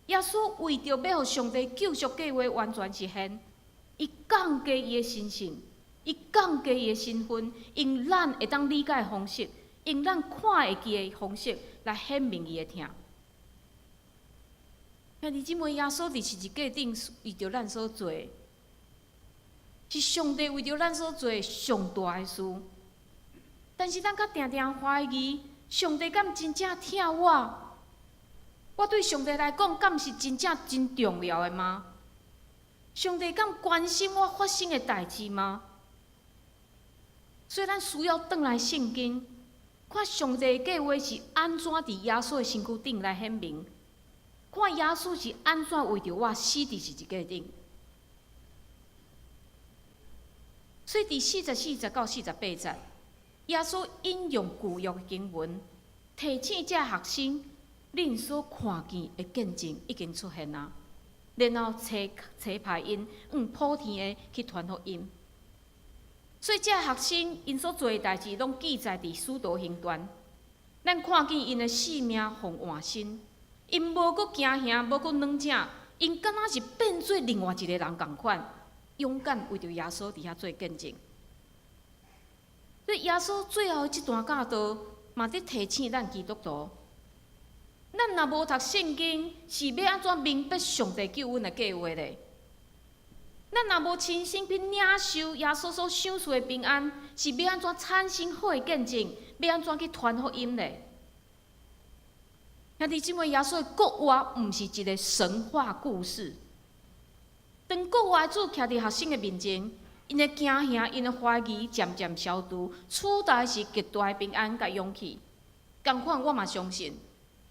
耶穌為著欲予上帝救贖計劃完全實現，伊降低伊的身性，伊降低伊的身份，用咱會當理解的方式，用咱看會記的方式來顯明伊的疼。兄弟姊妹，耶穌佇十字架頂為著咱所做的，是上帝為著咱所做的上大的事。但是咱閣定定懷疑，上帝敢真正疼我？我對上帝來講，敢是真正真重要的嗎？上帝敢關心我發生的代誌嗎？所以咱需要轉來聖經，看上帝的計劃是按怎佇耶穌的身軀頂來顯明，看耶穌是按怎為著我死佇十字架頂。所以佇44節到48節，耶穌引用舊約的經文，提醒這學生，恁所看見的見證已經出現啊！然後差差派𪜶往普天的去傳福音。所以這學生𪜶所做的代誌，攏記載佇使徒行傳。咱看見𪜶的性命予換新，𪜶無閣驚嚇，無閣軟正，𪜶敢若是變做另外一個人仝款，勇敢為著耶穌佇遐做見證。所以耶穌最後這段教導，嘛佇提醒咱基督徒：咱若無讀聖經，是欲按怎明白上帝救阮的計劃咧？咱若無親身去領受耶穌所賞賜的平安，是欲按怎產生好的見證？欲按怎去傳福音咧？兄弟姊妹，耶穌的復活毋是一個神話故事。當復活的主徛佇學生的面前，𪜶的驚嚇、𪜶的懷疑漸漸消除，取代是極大的平安佮勇氣。仝款，我嘛相信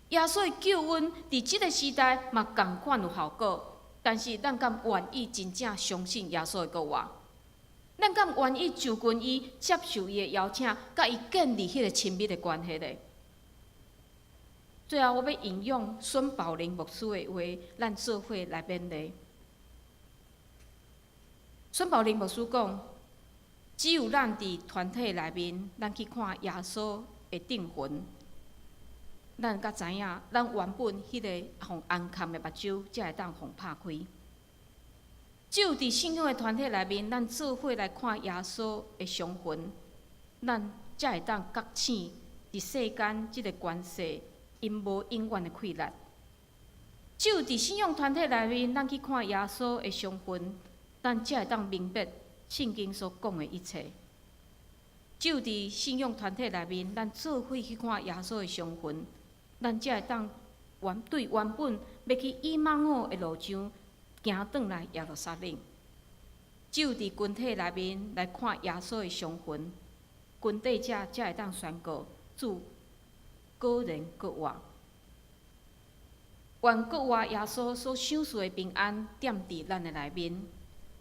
耶穌的救恩佇這個時代嘛仝款有效果。但是，咱敢願意真正相信耶穌的復活？咱敢願意就近伊，接受伊的邀請，佮伊建立彼個親密的關係咧？最後，我欲引用孫寶玲牧師的話，咱做伙來勉勵。孫寶玲牧師講：只有咱佇團體內面，咱去看耶穌的釘痕，咱才知影，咱原本彼個予絚崁的目睭，才會當予拍開。只有佇信仰的團體內面，咱做伙來看耶穌的傷痕，咱才會當覺醒佇世間這個權勢，𪜶無永遠的氣力。只有佇信仰團體內面，咱去看耶穌的傷痕，咱才會當明白聖經所講的一切。只有佇信仰團體內面，咱做伙去看耶穌的傷痕，咱才會當對原本欲去以馬忤的路上行轉來耶路撒冷。只有佇群體內面來看耶穌的傷痕，跟綴者才會當宣告主果然復活。願復活耶穌所賞賜的平安踮佇咱的內面，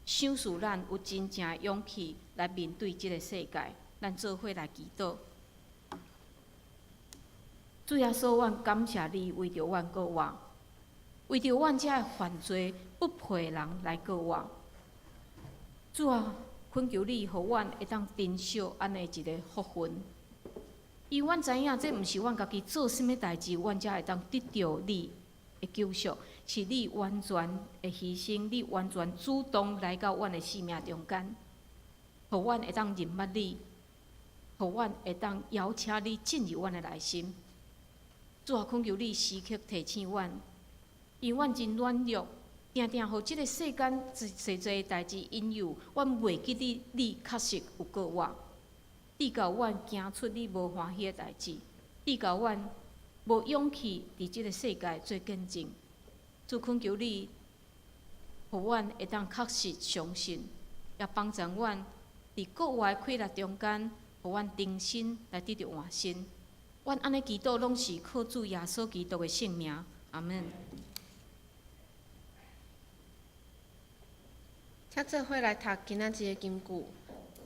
賞賜咱有真正的勇氣來面對這個世界。咱做伙來祈禱。主耶穌，阮感謝你為著阮復活，為著阮這个犯罪不配的人來復活。主啊，懇求你，予阮會當珍惜按呢一個福分。因為阮知影，這毋是阮家己做啥物代誌，阮才會當得著你的救贖，是你完全的犧牲，你完全主動來到阮的生命中間，予阮會當認捌你，予阮會當邀請你進入阮的內心。主啊，懇求你時刻提醒阮，因為阮真軟弱，定定予這個世間濟濟代誌引誘，阮袂記得你確實有復活，致到阮行出你無歡喜的代誌，致到阮無勇氣佇這個世界做見證。主懇求你，予阮會當確實相信，也幫助阮佇佇國外的氣力中間，予阮重新來得著換新。阮按呢祈禱，攏是靠主耶穌基督的聖名。阿門。請做伙來讀今仔日的金句，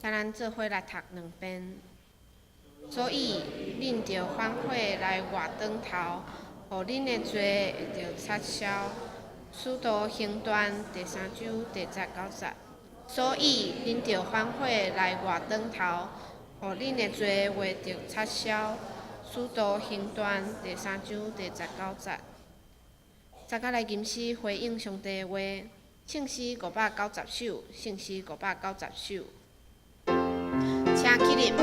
請咱做伙來讀兩遍。所以，恁著反悔來活轉頭，予恁的罪會著擦消。使徒行傳第三章第十九節。所以，恁著反悔來活轉頭，予恁的罪會著擦消。使徒行傳第三章第十九節。大家來吟詩回應上帝的話，聖詩590首，聖詩590首，請起立。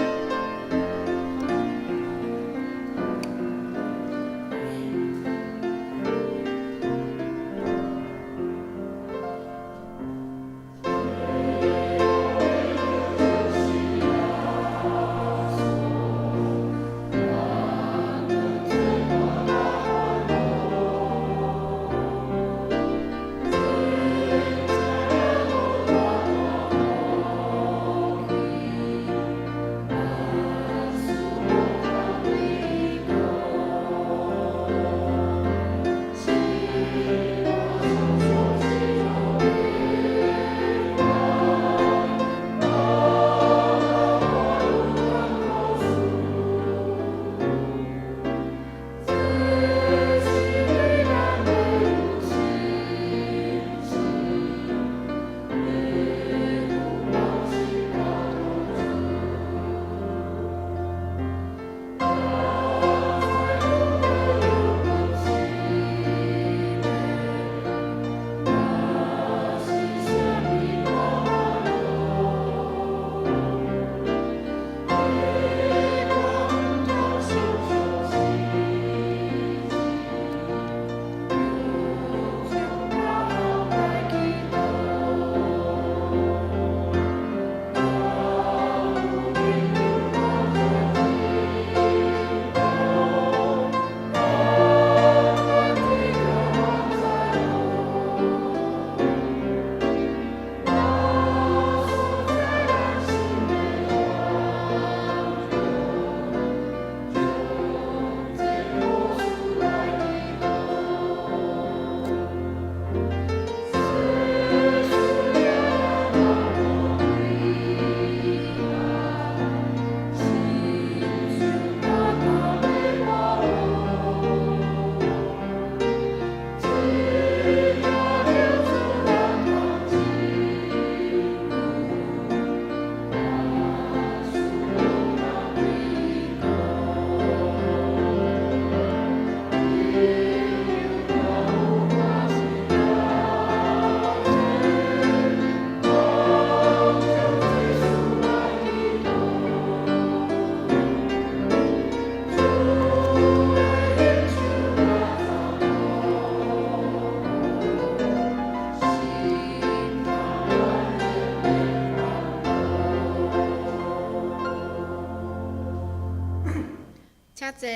請坐。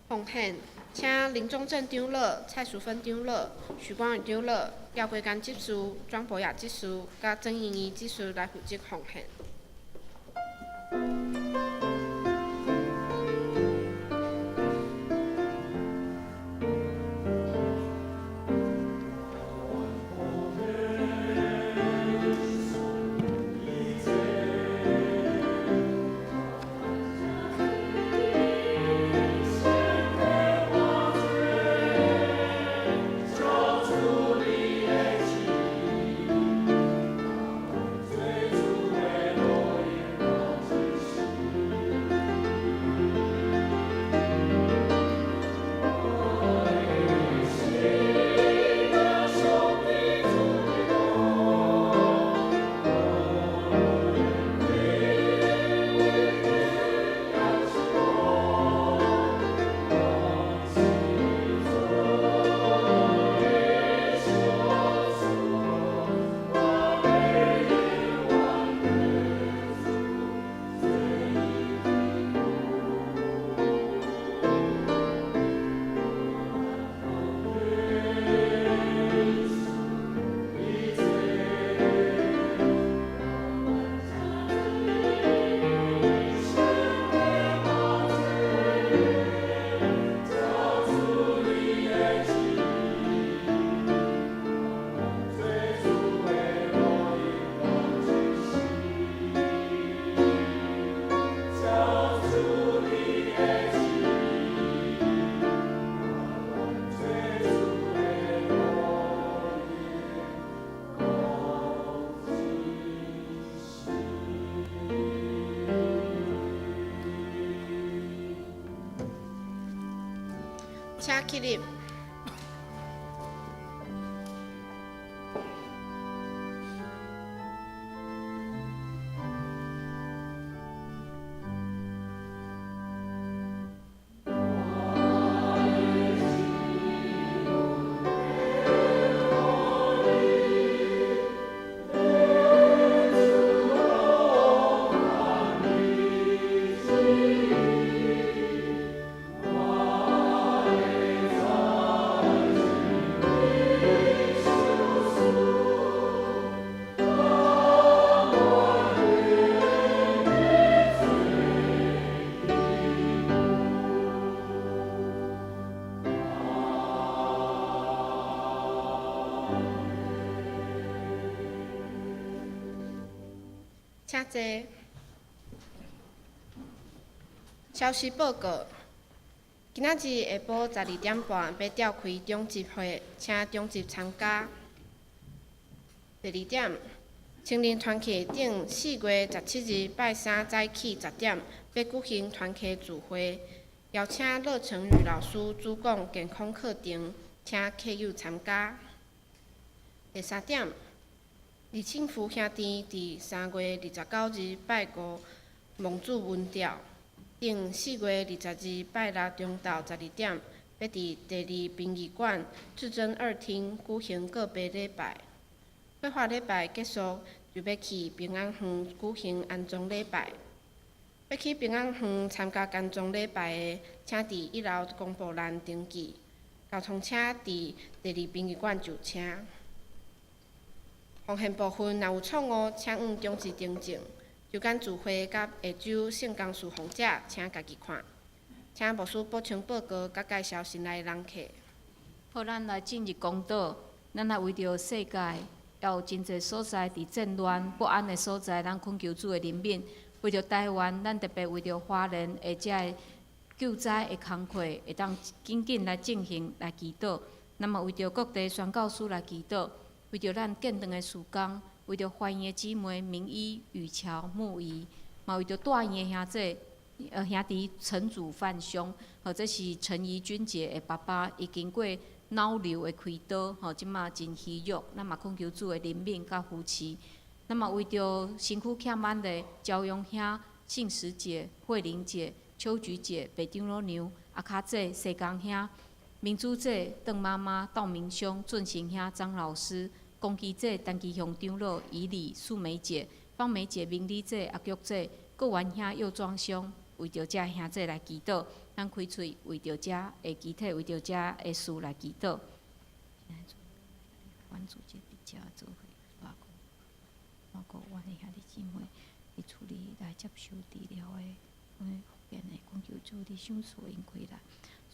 奉獻，請林忠正長老、蔡淑芬長老、許光宇長老、廖桂甘執事、莊博雅執事、佮曾盈怡執事來負責奉獻。請起立。請坐。消息報告：今仔日下晡12點半欲召開長執會，請長執參加。第二點，青年團契頂4月17日拜三早起10點，欲舉行團契聚會，邀請樂成宇老師主講健康課程，請客友參加。第三點，李慶福兄弟佇3月29日拜五蒙主文吊，頂4月20日拜六中晝12點，欲佇第二殯儀館至臻二廳舉行告別禮拜。火化禮拜結束，就欲去平安園舉行安葬禮拜。欲去平安園參加安葬禮拜的，請佇一樓公布欄登記。交通車佇第二殯儀館就車。奉獻部分若有錯誤，請向長執訂正。週間聚會佮下週聖工事奉者，請家己看。請牧師補充報告佮介紹新來的人客。好，咱來進入公禱。咱來為著世界，也有真濟所在佇戰亂不安的所在，咱懇求主的憐憫。為著台灣，咱特別為著花蓮的遮个救災的工課，會當緊緊來進行來祈禱。咱嘛為著各地宣教師來祈禱，為著咱建堂的事工，為著懷孕的姊妹明醫、雨喬、木儀，嘛為著大院的兄弟，兄弟陳祖范兄，或者是陳怡君姐的爸爸，伊經過腦瘤的開刀，吼，這馬真虛弱，咱嘛懇求主的憐憫佮扶持。咱嘛為著身軀欠滿的焦陽兄、信實姐、慧玲姐、秋菊姐、白長老娘、阿卡姐、西江兄、明珠姐、鄧媽媽、道明兄、俊成兄、張老師、龚基姐、陳其雄長老、以禮、素梅姐、方梅姐、明麗姐、阿菊姐、郭元兄、幼莊兄，為著遮兄弟來祈禱，咱開喙為著遮的肢體，為著遮的事來祈禱。關注這筆遮做伙發講，包括阮的兄弟姊妹佇厝裡來接受治療的，阮福建的，懇求主你賞賜𪜶開力，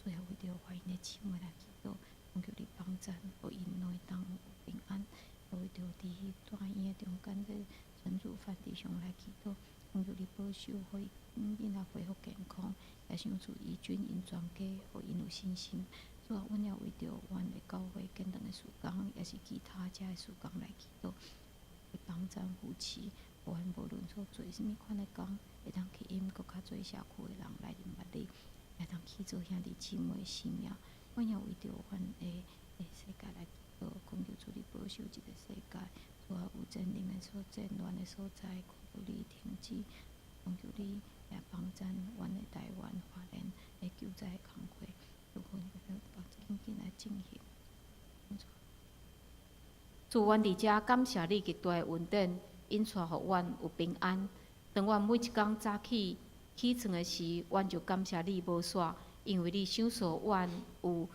最後為著懷孕的姊妹來祈禱，懇求你幫贊，予𪜶攏會當有平安。為著佇大醫院中間的陳祖范弟兄來祈禱，懇求你保守，予伊囡仔恢復健康，也賞賜醫軍𪜶全家，予𪜶有信心。主啊，阮也為著阮的教會建堂的事工，也是其他遮的事工來祈禱，幫贊扶持，予阮無論所做啥物款的工，會當吸引閣較濟社區的人來認捌你，會當去做兄弟姊妹的生命。阮也為著阮的世界來祈禱，懇求主你保守這個世界，主啊，有戰爭的所戰亂的所在，懇求你停止，懇求你來幫贊阮的台灣花蓮的救災工課，祝福緊緊來進行。主，阮佇遮感謝你極大的恩典，引帶予阮有平安。當阮每一工早起起床的時，阮就感謝你無煞，因為你賞賜阮有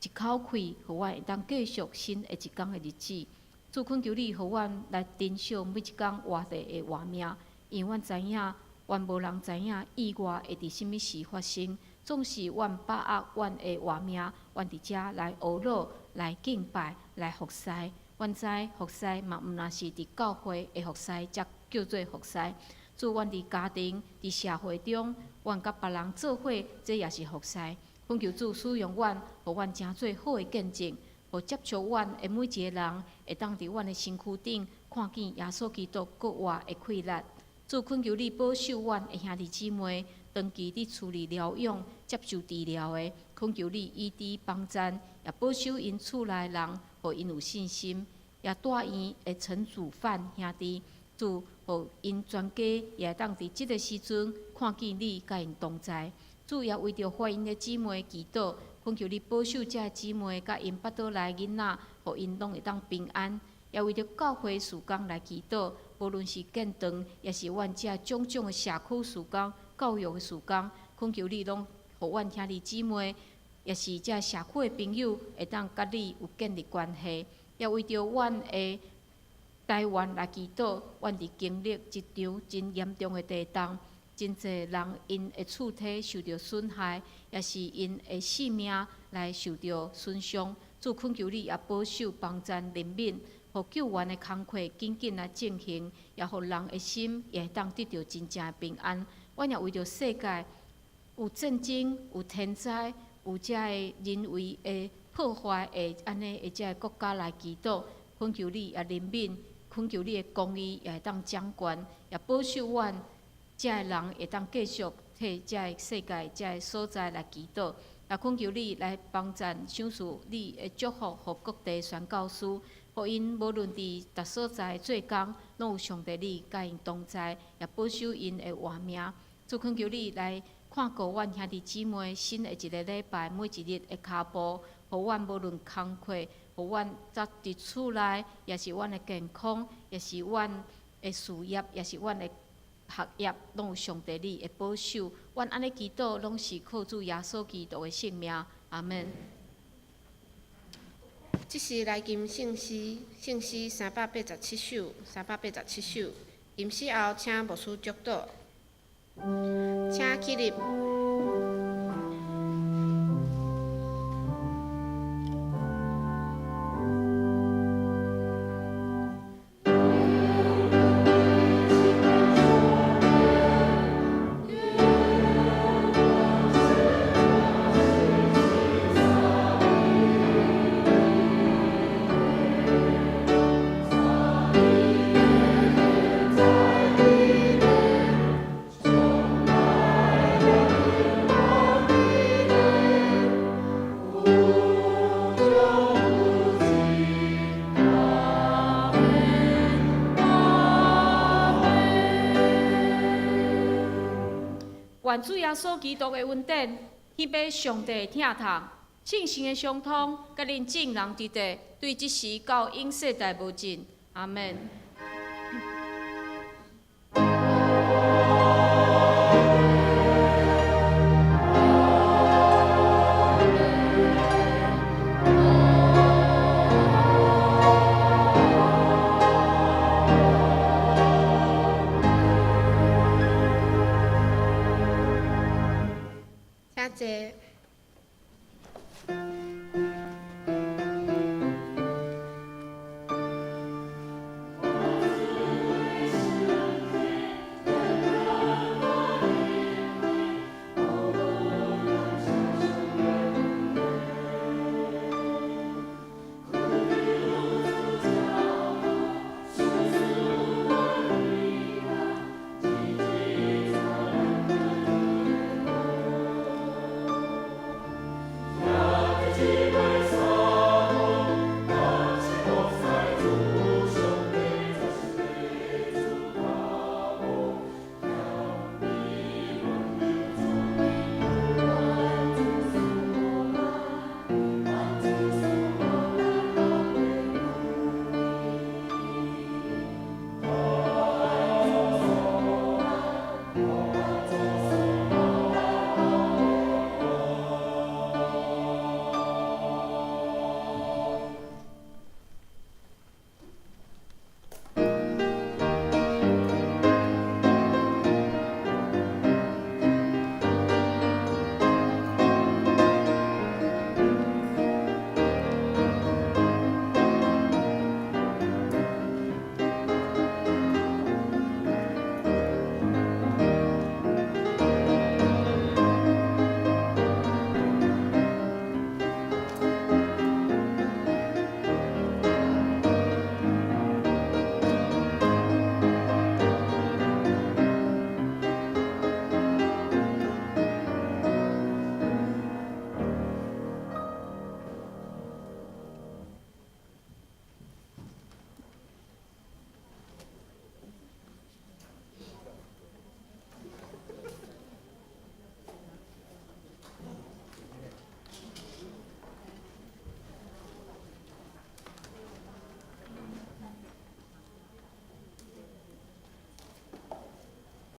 一口氣，予阮會當繼續新的一工的日子。主，懇求你，予阮來珍惜每一工活著的活命，因為阮知影，阮無人知影意外會佇啥物時發生。總是阮把握阮的活命，阮佇遮來學老、來敬拜、來服侍。阮知服侍嘛，毋若是佇教會的服侍，才叫做服侍。主，阮佇家庭、佇社會中，阮佮別人做伙，這也是服侍。懇求主使用阮，予阮成做好的見證，予接觸阮的每一個人，會當佇阮的身軀頂看見耶穌基督閣活的氣力。主，懇求你保守阮的兄弟姊妹，長期佇厝裡療養、接受治療的，懇求你醫治幫贊，也保守𪜶厝內人，予𪜶有信心。也帶院的陳祖範兄弟，主，予𪜶全家也會當佇這个時陣看見你佮𪜶同在。主，也為著懷孕的姊妹祈禱，懇求你保守這个姊妹佮𪜶腹肚內囡仔，予𪜶攏會當平安。也為著教會事工來祈禱，無論是建堂，抑是阮這種種的社區事工、教育的事工，懇求你攏予阮兄弟姊妹，抑是這社區的朋友，會當佮你有建立關係。也為著阮的台灣來祈禱，阮佇經歷一場真嚴重的地動，真濟人𪜶的厝體受著損害，抑是𪜶的性命來受著損傷。主，懇求你也保守幫贊憐憫，予救援的工課緊緊來進行，也予人的心也會當得著真正的平安。阮也為著世界有戰爭、有天災、有這个人為的破壞的按呢的這个國家來祈禱，懇求你也憐憫，懇求你的公義也會當掌權，也保守阮這个人會當繼續替這个世界、這个所在來祈禱。也懇求你來幫贊、賞賜你的祝福，予各地宣教師，予𪜶無論佇逐所在做工，攏有上帝你佮𪜶同在，也保守𪜶的活命。主，懇求你來看顧阮兄弟姊妹新的一个禮拜，每一日的跤步，予阮無論工課，予阮則佇厝內，抑是阮的健康，抑是阮的事業，抑是阮的學業，攏有上帝你的保守。阮按呢祈禱，攏是靠主耶穌基督的聖名。阿門。這時來吟聖詩，聖詩387首，387首。吟詩後，請牧師祝禱。請起立。願主耶穌基督的恩典，天父上帝的疼痛，聖神的相通，佮恁眾人佇佇，對這時到永世代無盡。阿門。請坐。